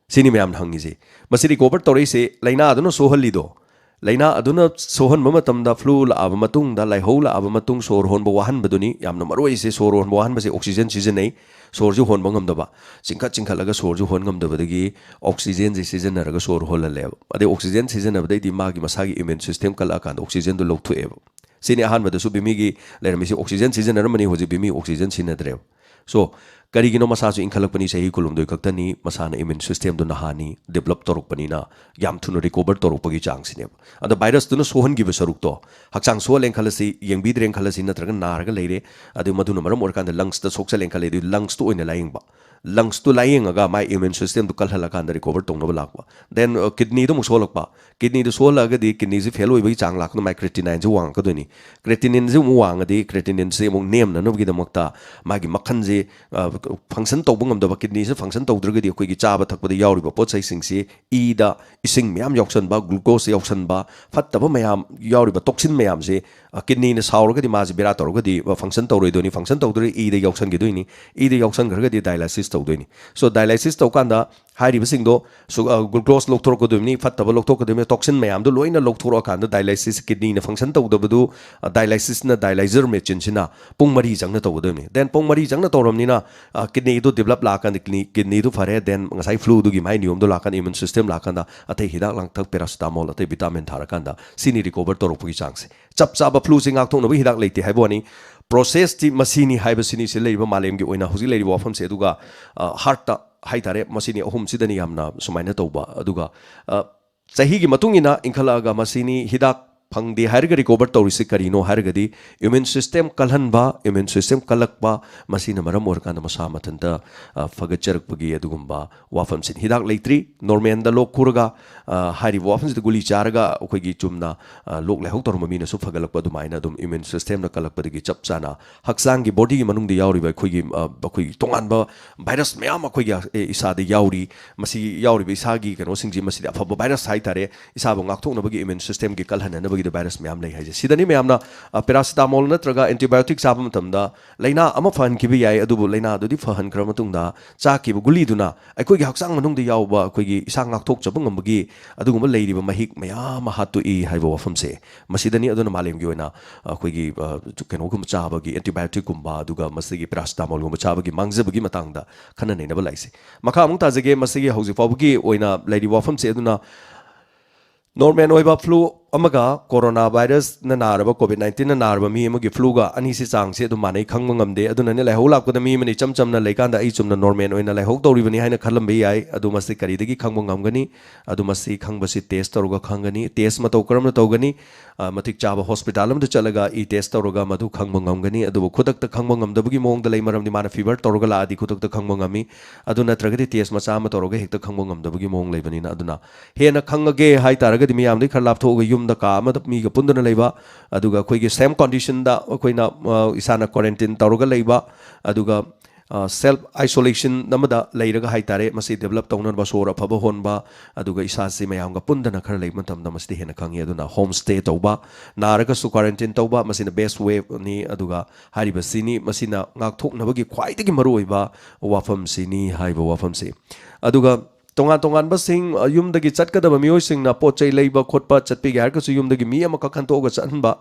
ꯁꯤꯅꯤ ꯃꯌꯥꯝꯅ ꯍꯪꯉꯤꯁꯦ꯫ ꯃꯁꯤ ꯔꯤꯀꯣꯚꯔ ꯇꯧꯔꯛꯏꯁꯦ ꯂꯥꯏꯅꯥ ꯑꯗꯨꯅ ꯁꯣꯛꯍꯜꯂꯤꯗꯣ꯫ ꯂꯥꯏꯅꯥ ꯑꯗꯨꯅ ꯁꯣꯛꯍꯟꯕ ꯃꯇꯝꯗ, ꯐ꯭ꯂꯨ ꯂꯥꯛꯑꯕ ꯃꯇꯨꯡꯗ, ꯂꯥꯏꯍꯧ ꯂꯥꯛꯑꯕ ꯃꯇꯨꯡ, ꯁꯣꯔ ꯍꯣꯟꯕ ꯋꯥꯍꯟꯕꯗꯨꯅꯤ ꯌꯥꯝꯅ ꯃꯔꯨ ꯑꯣꯏꯔꯤꯁꯦ꯫ ꯁꯣꯔ ꯍꯣꯟꯕ ꯋꯥꯍꯟꯕꯁꯦ ꯑꯣꯛꯁꯤꯖꯦꯟ ꯁꯤꯖꯤꯟꯅꯩ, ꯁꯣꯔꯁꯨ ꯍꯣꯟꯕ ꯉꯝꯗꯕ, ꯆꯤꯡꯈꯠ ꯆꯤꯡꯈꯠꯂꯒ ꯁꯣꯔꯁꯨ ꯍꯣꯟ ꯉꯝꯗꯕꯗꯒꯤ ꯑꯣꯛꯁꯤꯖꯦꯟꯁꯦ ꯁꯤꯖꯤꯟꯅꯔꯒ ꯁꯣꯔ ꯍꯣꯜꯍꯜꯂꯦꯕ꯫ ꯑꯗꯩ ꯑꯣꯛꯁꯤꯖꯦꯟ ꯁꯤꯖꯤꯟꯅꯕꯗꯩꯗꯤ ꯃꯥꯒꯤ ꯃꯁꯥꯒꯤ ꯏꯃ꯭ꯌꯨꯟ ꯁꯤꯁꯇꯦꯝ ꯀꯜꯂꯛꯑꯀꯥꯟꯗ ꯑꯣꯛꯁꯤꯖꯦꯟꯗꯣ ꯂꯧꯊꯣꯛꯑꯦꯕ꯫ ꯁꯤꯅꯤ ꯑꯍꯥꯟꯕꯗꯁꯨ ꯕꯤꯃꯤꯒꯤ ꯂꯩꯔꯝꯃꯤꯁꯤ꯫ ꯑꯣꯛꯁꯤꯖꯦꯟ ꯁꯤꯖꯤꯟꯅꯔꯝꯕꯅꯤ, ꯍꯧꯖꯤꯛ ꯕꯤꯃꯤ ꯑꯣꯛꯁꯤꯖꯦꯟ ꯁꯤꯖꯤꯟꯅꯗ꯭ꯔꯦꯕ꯫ So, ꯀꯔꯤꯒꯤꯅꯣ? ꯃꯁꯥꯁꯨ ꯏꯟꯈꯠꯂꯛꯄꯅꯤ, ꯆꯍꯤ ꯀꯨꯟꯍꯨꯝꯗꯣꯏ ꯈꯛꯇꯅꯤ, ꯃꯁꯥꯅ ꯏꯃ꯭ꯌꯨꯟ ꯁꯤꯁꯇꯦꯝꯗꯨ ꯅꯍꯥꯅꯤ, ꯗꯤꯕꯂꯞ ꯇꯧꯔꯛꯄꯅꯤꯅ ꯌꯥꯝ ꯊꯨꯅ ꯔꯤꯀꯣꯚꯔ ꯇꯧꯔꯛꯄꯒꯤ ꯆꯥꯡꯁꯤꯅꯦꯕ꯫ ꯑꯗ ꯚꯥꯏꯔꯁꯇꯨꯅ ꯁꯣꯛꯍꯟꯈꯤꯕ ꯁꯔꯨꯛꯇꯣ, ꯍꯛꯆꯥꯡ ꯁꯣꯛꯍꯜꯂꯦꯅ ꯈꯜꯂꯁꯤ, ꯌꯦꯡꯕꯤꯗ꯭ꯔꯦꯅ ꯈꯜꯂꯁꯤ, ꯅꯠꯇ꯭ꯔꯒ ꯅꯥꯔꯒ ꯂꯩꯔꯦ, ꯑꯗꯨ ꯃꯗꯨꯅ ꯃꯔꯝ ꯑꯣꯏꯔꯀꯥꯟꯗ ꯂꯪꯁꯇ ꯁꯣꯛꯆꯜꯂꯦꯅ ꯈꯜꯂꯦ, ꯑꯗꯨ ꯂꯪꯁꯇꯨ ꯑꯣꯏꯅ ꯂꯥꯏꯌꯦꯡꯕ, ꯂꯪꯁꯇꯨ ꯂꯥꯏꯌꯦꯡꯉꯒ ꯃꯥꯏ ꯏꯃ꯭ꯌꯨꯟ ꯁꯤꯁꯇꯦꯝꯗꯨ ꯀꯜꯍꯜꯂꯀꯥꯟꯗ ꯔꯤꯀꯣꯚꯔ ꯇꯧꯅꯕ ꯂꯥꯛꯄ꯫ ꯗꯦꯟ ꯀꯤꯗꯅꯤꯗ ꯑꯃꯨꯛ ꯁꯣꯛꯍꯜꯂꯛꯄ, ꯀꯤꯗꯅꯤꯗ ꯁꯣꯛꯍꯜꯂꯛꯑꯒꯗꯤ ꯀꯤꯗꯅꯤꯁꯤ ꯐꯦꯜ ꯑꯣꯏꯕꯒꯤ ꯆꯥꯡ ꯂꯥꯛꯀꯗ, ꯃꯥꯏ ꯀ꯭ꯔꯦꯇꯤꯅꯥꯏꯟꯁꯤ ꯋꯥꯡꯉꯛꯀꯗꯣꯏꯅꯤ꯫ ꯀ꯭ꯔꯦꯇꯤꯅꯤꯟꯁꯤ ꯑꯃꯨꯛ ꯋꯥꯡꯉꯗꯤ ꯀ꯭ꯔꯦꯇꯤꯅꯤꯟꯁꯤ ꯑꯃꯨꯛ ꯅꯦꯝꯅꯅꯕꯒꯤꯗꯃꯛꯇ ꯃꯥꯒꯤ ꯃꯈꯟꯁꯤ ꯐꯪꯁꯟ ꯇꯧꯕ ꯉꯝꯗꯕ, ꯀꯤꯗꯅꯤꯁꯤ ꯐꯪꯁꯟ ꯇꯧꯗ꯭ꯔꯒꯗꯤ ꯑꯩꯈꯣꯏꯒꯤ ꯆꯥꯕ ꯊꯛꯄꯗ ꯌꯥꯎꯔꯤꯕ ꯄꯣꯠ ꯆꯩꯁꯤꯡꯁꯤ, ꯏꯗ ꯏꯁꯤꯡ ꯃꯌꯥꯝ ꯌꯥꯎꯁꯟꯕ, ꯒ꯭ꯂꯨꯀꯣꯁ ꯌꯥꯎꯁꯟꯕ, ꯐꯠꯇꯕ ꯃꯌꯥꯝ ꯌꯥꯎꯔꯤꯕ ꯇꯣꯛꯁꯤꯟ ꯃꯌꯥꯝꯁꯤ, ꯑ, ꯀꯤꯗꯅꯤꯅ ꯁꯥꯎꯔꯒꯗꯤ ꯃꯥꯁꯤ ꯕꯦꯔꯥ ꯇꯧꯔꯒꯗꯤ, ꯑ, ꯐꯪꯁꯟ ꯇꯧꯔꯣꯏꯗꯣꯏꯅꯤ, ꯐꯪꯁꯟ ꯇꯧꯗ꯭ꯔꯗꯤ ꯏꯗ ꯌꯥꯎꯁꯟꯈꯤꯗꯣꯏꯅꯤ, ꯏꯗ ꯌꯥꯎꯁꯟꯈ꯭ꯔꯒꯗꯤ ꯗꯥꯏꯂꯥꯏꯁꯤꯁ ꯇꯧꯗꯣꯏꯅꯤ꯫ ꯁꯣ ꯗꯥꯏꯂꯥꯏꯁꯤꯁ ꯇꯧꯀꯥꯟꯗ ꯍꯥꯏꯔꯤꯕꯁꯤꯡꯗꯣ ꯁꯨ-, ꯑ, ꯒ꯭ꯂꯨꯀꯣꯁ ꯂꯧꯊꯣꯔꯛꯀꯗꯣꯏꯅꯤ, ꯐꯠꯇꯕ ꯂꯧꯊꯣꯛꯀꯗꯣꯏꯅꯤ, ꯇꯣꯛꯁꯤꯟ ꯃꯌꯥꯝꯗꯣ ꯂꯣꯏꯅ ꯂꯧꯊꯣꯔꯛꯑꯀꯥꯟꯗ ꯗꯥꯏꯂꯥꯏꯁꯤꯁ, ꯀꯤꯗꯅꯤꯅ ꯐꯪꯁꯟ ꯇꯧꯗꯕꯗꯨ, ꯑ, ꯗꯥꯏꯂꯥꯏꯁꯤꯁꯅ, ꯗꯥꯏꯂꯥꯏꯖꯔ ꯃꯦꯆꯤꯟꯁꯤꯅ ꯄꯨꯡ ꯃꯔꯤ ꯆꯪꯅ ꯇꯧꯒꯗꯣꯏꯅꯤ꯫ ꯗꯦꯟ ꯄꯨꯡ ꯃꯔꯤ ꯆꯪꯅ ꯇꯧꯔꯕꯅꯤꯅ, ꯑ, ꯀꯤꯗꯅꯤꯗꯨ ꯗꯤꯕꯂꯞ ꯂꯥꯛꯑꯀꯥꯟꯗ ꯀꯤꯗꯅꯤ, ꯀꯤꯗꯅꯤꯗꯨ ꯐꯔꯦ, ꯗꯦꯟ ꯉꯁꯥꯏ ꯐ꯭ꯂꯨꯗꯨꯒꯤ ꯃꯥꯏ ꯅꯤꯌꯣꯝꯗꯣ ꯂꯥꯛꯀꯥꯟꯗ, ꯏꯃ꯭ꯌꯨꯟ ꯁꯤꯁꯇꯦꯝ ꯂꯥꯛꯀꯥꯟꯗ ꯑꯇꯩ ꯍꯤꯗꯥꯛ ꯂꯥꯡꯊꯛ, ꯄꯦꯔꯥꯁꯤꯇꯥꯃꯣꯜ, ꯑꯇꯩ ꯚꯤꯇꯥꯃꯤꯟ ꯊꯥꯔꯀꯥꯟꯗ ꯁꯤꯅꯤ ꯔꯤꯀꯣꯚꯔ ꯇꯧꯔꯛꯄꯒꯤ ꯆꯥꯡꯁꯦ꯫ ꯆꯞ ꯆꯥꯕ ꯐ꯭ꯂꯨꯁꯤ ꯉꯥꯛꯊꯣꯛꯅꯕ ꯍꯤꯗꯥꯛ ꯂꯩꯇꯦ ꯍꯥꯏꯕ ꯋꯥꯅꯤ, ꯄ꯭ꯔꯣꯁꯦꯁꯇꯤ ꯃꯁꯤꯅꯤ ꯍꯥꯏꯕꯁꯤꯅꯤ ꯁꯤ ꯂꯩꯔꯤꯕ ꯃꯥꯂꯦꯝꯒꯤ ꯑꯣꯏꯅ ꯍꯧꯖꯤꯛ ꯂꯩꯔꯤꯕ ꯋꯥꯐꯝꯁꯦ꯫ ꯑꯗꯨꯒ, ꯑ, ꯍꯥꯔꯠꯇ ꯍꯥꯏꯇꯥꯔꯦ, ꯃꯁꯤꯅꯤ ꯑꯍꯨꯝꯁꯤꯗꯅꯤ ꯌꯥꯝꯅ ꯁꯨꯃꯥꯏꯅ ꯇꯧꯕ꯫ ꯑꯗꯨꯒ, ꯑ, ꯆꯍꯤꯒꯤ ꯃꯇꯨꯡ ꯏꯟꯅ ꯏꯟꯈꯠꯂꯛꯑꯒ ꯃꯁꯤꯅꯤ ꯍꯤꯗꯥꯛ ꯐꯪꯗꯦ ꯍꯥꯏꯔꯒ ꯔꯤꯀꯣꯚꯔ ꯇꯧꯔꯤꯁꯤ ꯀꯔꯤꯅꯣ ꯍꯥꯏꯔꯒꯗꯤ, ꯏꯃ꯭ꯌꯨꯟ ꯁꯤꯁꯇꯦꯝ ꯀꯜꯍꯟꯕ, ꯏꯃ꯭ꯌꯨꯟ ꯁꯤꯁꯇꯦꯝ ꯀꯜꯂꯛꯄ, ꯃꯁꯤꯅ ꯃꯔꯝ ꯑꯣꯏꯔꯀꯥꯟꯗ ꯃꯁꯥ ꯃꯊꯟꯇ, ꯑ, ꯐꯒꯠꯆꯔꯛꯄꯒꯤ ꯑꯗꯨꯒꯨꯝꯕ ꯋꯥꯐꯝꯁꯤꯅꯤ꯫ ꯍꯤꯗꯥꯛ ꯂꯩꯇ꯭ꯔꯤ, ꯅꯣꯔꯃꯦꯜꯗ ꯂꯣꯛ ꯈꯨꯔꯒ, ꯑ, ꯍꯥꯏꯔꯤꯕ ꯋꯥꯐꯝꯁꯤꯗ ꯒꯨꯂꯤ ꯆꯥꯔꯒ ꯑꯩꯈꯣꯏꯒꯤ ꯆꯨꯝꯅ, ꯑ, ꯂꯣꯛ ꯂꯥꯏꯍꯧ ꯇꯧꯔꯝꯕ ꯃꯤꯅꯁꯨ ꯐꯒꯠꯂꯛꯄ, ꯑꯗꯨꯃꯥꯏꯅ ꯑꯗꯨꯝ ꯏꯃ꯭ꯌꯨꯟ ꯁꯤꯁꯇꯦꯝꯅ ꯀꯜꯂꯛꯄꯗꯒꯤ ꯆꯞ ꯆꯥꯅ ꯍꯛꯆꯥꯡꯒꯤ, ꯕꯣꯗꯤꯒꯤ ꯃꯅꯨꯡꯗ ꯌꯥꯎꯔꯤꯕ ꯑꯩꯈꯣꯏꯒꯤ, ꯑ, ꯑꯩꯈꯣꯏꯒꯤ ꯇꯣꯉꯥꯟꯕ ꯚꯥꯏꯔꯁ ꯃꯌꯥꯝ ꯑꯩꯈꯣꯏꯒꯤ, ꯑ, ꯏꯁꯥꯗ ꯌꯥꯎꯔꯤ꯫ ꯃꯁꯤ ꯌꯥꯎꯔꯤꯕ ꯏꯁꯥꯒꯤ ꯀꯩꯅꯣꯁꯤꯡꯁꯤ, ꯃꯁꯤꯗꯤ ꯑꯐꯕ ꯚꯥꯏꯔꯁ ꯍꯥꯏꯇꯥꯔꯦ, ꯏꯁꯥꯕꯨ ꯉꯥꯛꯊꯣꯛꯅꯕꯒꯤ, ꯏꯃ꯭ꯌꯨꯟ ꯁꯤꯁꯇꯦꯝꯒꯤ ꯀꯜꯍꯟꯅꯅꯕꯒꯤꯗ ꯚꯥꯏꯔꯁ ꯃꯌꯥꯝ ꯂꯩ ꯍꯥꯏꯁꯦ꯫ ꯁꯤꯗꯅꯤ ꯃꯌꯥꯝꯅ, ꯑ, ꯄꯦꯔꯥꯁꯤꯇꯥꯃꯣꯜ ꯅꯠꯇ꯭ꯔꯒ ꯑꯦꯟꯇꯤꯕꯥꯏꯑꯣꯇꯤꯛ ꯆꯥꯕ ꯃꯇꯝꯗ ꯂꯥꯏꯅꯥ ꯑꯃ ꯐꯍꯟꯈꯤꯕ ꯌꯥꯏ, ꯑꯗꯨꯕꯨ ꯂꯥꯏꯅꯥꯗꯨꯗꯤ ꯐꯍꯟꯈ꯭ꯔ ꯃꯇꯨꯡꯗ ꯆꯥꯈꯤꯕ ꯒꯨꯂꯤꯗꯨꯅ ꯑꯩꯈꯣꯏꯒꯤ ꯍꯛꯆꯥꯡ ꯃꯅꯨꯡꯗ ꯌꯥꯎꯕ ꯑꯩꯈꯣꯏꯒꯤ ꯏꯁꯥ ꯉꯥꯛꯊꯣꯛꯆꯕ ꯉꯝꯕꯒꯤ ꯑꯗꯨꯒꯨꯝꯕ ꯂꯩꯔꯤꯕ ꯃꯍꯤꯛ ꯃꯌꯥꯝ ꯑꯃ ꯍꯥꯠꯇꯣꯛꯏ ꯍꯥꯏꯕ ꯋꯥꯐꯝꯁꯦ꯫ ꯃꯁꯤꯗꯅꯤ ꯑꯗꯨꯅ ꯃꯥꯂꯦꯝꯒꯤ ꯑꯣꯏꯅ ꯑꯩꯈꯣꯏꯒꯤ, ꯑ, ꯀꯩꯅꯣꯒꯨꯝꯕ ꯆꯥꯕꯒꯤ, ꯑꯦꯟꯇꯤꯕꯥꯏꯑꯣꯇꯤꯛꯀꯨꯝꯕ, ꯑꯗꯨꯒ ꯃꯁꯤꯒꯤ ꯄꯦꯔꯥꯁꯤꯇꯥꯃꯣꯜꯒꯨꯝꯕ ꯆꯥꯕꯒꯤ ꯃꯥꯡꯖꯕꯒꯤ ꯃꯇꯥꯡꯗ ꯈꯟꯅ ꯅꯩꯅꯕ ꯂꯥꯛꯏꯁꯦ꯫ ꯃꯈꯥ ꯑꯃꯨꯛ ꯇꯥꯖꯒꯦ, ꯃꯁꯤꯒꯤ ꯍꯧꯖꯤꯛ ꯐꯥꯎꯕꯒꯤ ꯑꯣꯏꯅ ꯂꯩꯔꯤꯕ ꯋꯥꯐꯝꯁꯦ꯫ ꯑꯗꯨꯅ ꯅꯣꯔꯃꯦꯜ ꯑꯣꯏꯕ ꯐ꯭ꯂꯨ ꯑꯃꯒ ꯀꯣꯔꯣꯅꯥ ꯚꯥꯏꯔꯁꯅ ꯅꯥꯔꯕ, ꯀꯣꯚꯤꯗ ꯅꯥꯏꯟꯇꯤꯟꯅ ꯅꯥꯔꯕ ꯃꯤ ꯑꯃꯒꯤ ꯐ꯭ꯂꯨꯒ ꯑꯅꯤꯁꯤ ꯆꯥꯡꯁꯤ ꯑꯗꯨꯝ ꯃꯥꯟꯅꯩ ꯈꯪꯕ ꯉꯝꯗꯦ꯫ ꯑꯗꯨꯅꯅꯦ, ꯂꯥꯏꯍꯧ ꯂꯥꯛꯄꯗ ꯃꯤ ꯑꯃꯅ ꯏꯆꯝ ꯆꯝꯅ ꯂꯩꯀꯥꯟꯗ ꯑꯩ ꯆꯨꯝꯅ ꯅꯣꯔꯃꯦꯜ ꯑꯣꯏꯅ ꯂꯥꯏꯍꯧ ꯇꯧꯔꯤꯕꯅꯤ ꯍꯥꯏꯅ ꯈꯜꯂꯝꯕ ꯌꯥꯏ꯫ ꯑꯗꯨ ꯃꯁꯤ ꯀꯔꯤꯗꯒꯤ ꯈꯪꯕ ꯉꯝꯒꯅꯤ? ꯑꯗꯨ ꯃꯁꯤ ꯈꯪꯕꯁꯤ ꯇꯦꯁ ꯇꯧꯔꯒ ꯈꯪꯒꯅꯤ꯫ ꯇꯦꯁ ꯃꯇꯧ ꯀꯔꯝꯅ ꯇꯧꯒꯅꯤ? ꯑ, ꯃꯇꯤꯛ ꯆꯥꯕ ꯍꯣꯁꯄꯤꯇꯥꯜ ꯑꯃꯗ ꯆꯠꯂꯒ ꯏ ꯇꯦꯁ ꯇꯧꯔꯒ ꯃꯗꯨ ꯈꯪꯕ ꯉꯝꯒꯅꯤ꯫ ꯑꯗꯨꯕꯨ ꯈꯨꯗꯛꯇ ꯈꯪꯕ ꯉꯝꯗꯕꯒꯤ ꯃꯑꯣꯡꯗ ꯂꯩ, ꯃꯔꯝꯗꯤ ꯃꯥꯅ ꯐꯤꯚꯔ ꯇꯧꯔꯒ ꯂꯥꯛꯑꯗꯤ ꯈꯨꯗꯛꯇ ꯈꯪꯕ ꯉꯝꯃꯤ꯫ ꯑꯗꯨ ꯅꯠꯇ꯭ꯔꯒꯗꯤ ꯇꯦꯁ ꯃꯆꯥ ꯑꯃ ꯇꯧꯔꯒ ꯍꯦꯛꯇ ꯈꯪꯕ ꯉꯝꯗꯕꯒꯤ ꯃꯑꯣꯡ ꯂꯩꯕꯅꯤꯅ꯫ ꯑꯗꯨꯅ ꯍꯦꯟꯅ ꯈꯪꯉꯒꯦ ꯍꯥꯏ ꯇꯥꯔꯒꯗꯤ ꯃꯤꯌꯥꯝꯗꯒꯤ ꯈꯔ ꯂꯥꯞꯊꯣꯛꯑꯒ ꯌꯨꯝꯗ ꯀꯥ ꯑꯃꯗ ꯃꯤꯒ ꯄꯨꯟꯗꯨꯅ ꯂꯩꯕ, ꯑꯗꯨꯒ ꯑꯩꯈꯣꯏꯒꯤ ꯁꯦꯝ ꯀꯣꯟꯗꯤꯁꯟꯗ ꯑꯩꯈꯣꯏꯅ, ꯑ, ꯏꯁꯥꯅ ꯀ꯭ꯋꯥꯔꯦꯟꯇꯤꯟ ꯇꯧꯔꯒ ꯂꯩꯕ, ꯑꯗꯨꯒ, ꯑ, ꯁꯦꯜꯐ ꯑꯥꯏꯁꯣꯂꯦꯁꯟ ꯑꯃꯗ ꯂꯩꯔꯒ ꯍꯥꯏ ꯇꯥꯔꯦ, ꯃꯁꯤ ꯗꯦꯕꯂꯞ ꯇꯧꯅꯅꯕ ꯁꯣꯔ ꯑꯐꯕ ꯍꯣꯟꯕ, ꯑꯗꯨꯒ ꯏꯁꯥꯁꯤ ꯃꯌꯥꯝꯒ ꯄꯨꯟꯗꯅ ꯈꯔ ꯂꯩꯕ ꯃꯇꯝꯗ ꯃꯁꯤꯗꯤ ꯍꯦꯟꯅ ꯈꯪꯉꯤ꯫ ꯑꯗꯨꯅ ꯍꯣꯝ ꯁ꯭ꯇꯦ ꯇꯧꯕ, ꯅꯥꯔꯒꯁꯨ ꯀ꯭ꯋꯥꯔꯦꯟꯇꯤꯟ ꯇꯧꯕ, ꯃꯁꯤꯅ ꯕꯦꯁ ꯋꯦꯅꯤ꯫ ꯑꯗꯨꯒ ꯍꯥꯏꯔꯤꯕꯁꯤꯅꯤ ꯃꯁꯤꯅ ꯉꯥꯛꯊꯣꯛꯅꯕꯒꯤ ꯈ꯭ꯋꯥꯏꯗꯒꯤ ꯃꯔꯨꯑꯣꯏꯕ ꯋꯥꯐꯝꯁꯤꯅꯤ ꯍꯥꯏꯕ ꯋꯥꯐꯝꯁꯤ꯫ ꯑꯗꯨꯒ ꯇꯣꯉꯥꯟ ꯇꯣꯉꯥꯟꯕꯁꯤꯡ, ꯑ, ꯌꯨꯝꯗꯒꯤ ꯆꯠꯀꯗꯕ ꯃꯤꯑꯣꯏꯁꯤꯡꯅ ꯄꯣꯠ ꯆꯩ ꯂꯩꯕ ꯈꯣꯠꯄ ꯆꯠꯄꯤꯒꯦ ꯍꯥꯏꯔꯒꯁꯨ ꯌꯨꯝꯗꯒꯤ ꯃꯤ ꯑꯃꯈꯛ ꯈꯟꯗꯣꯛꯑꯒ ꯆꯠꯍꯟꯕ,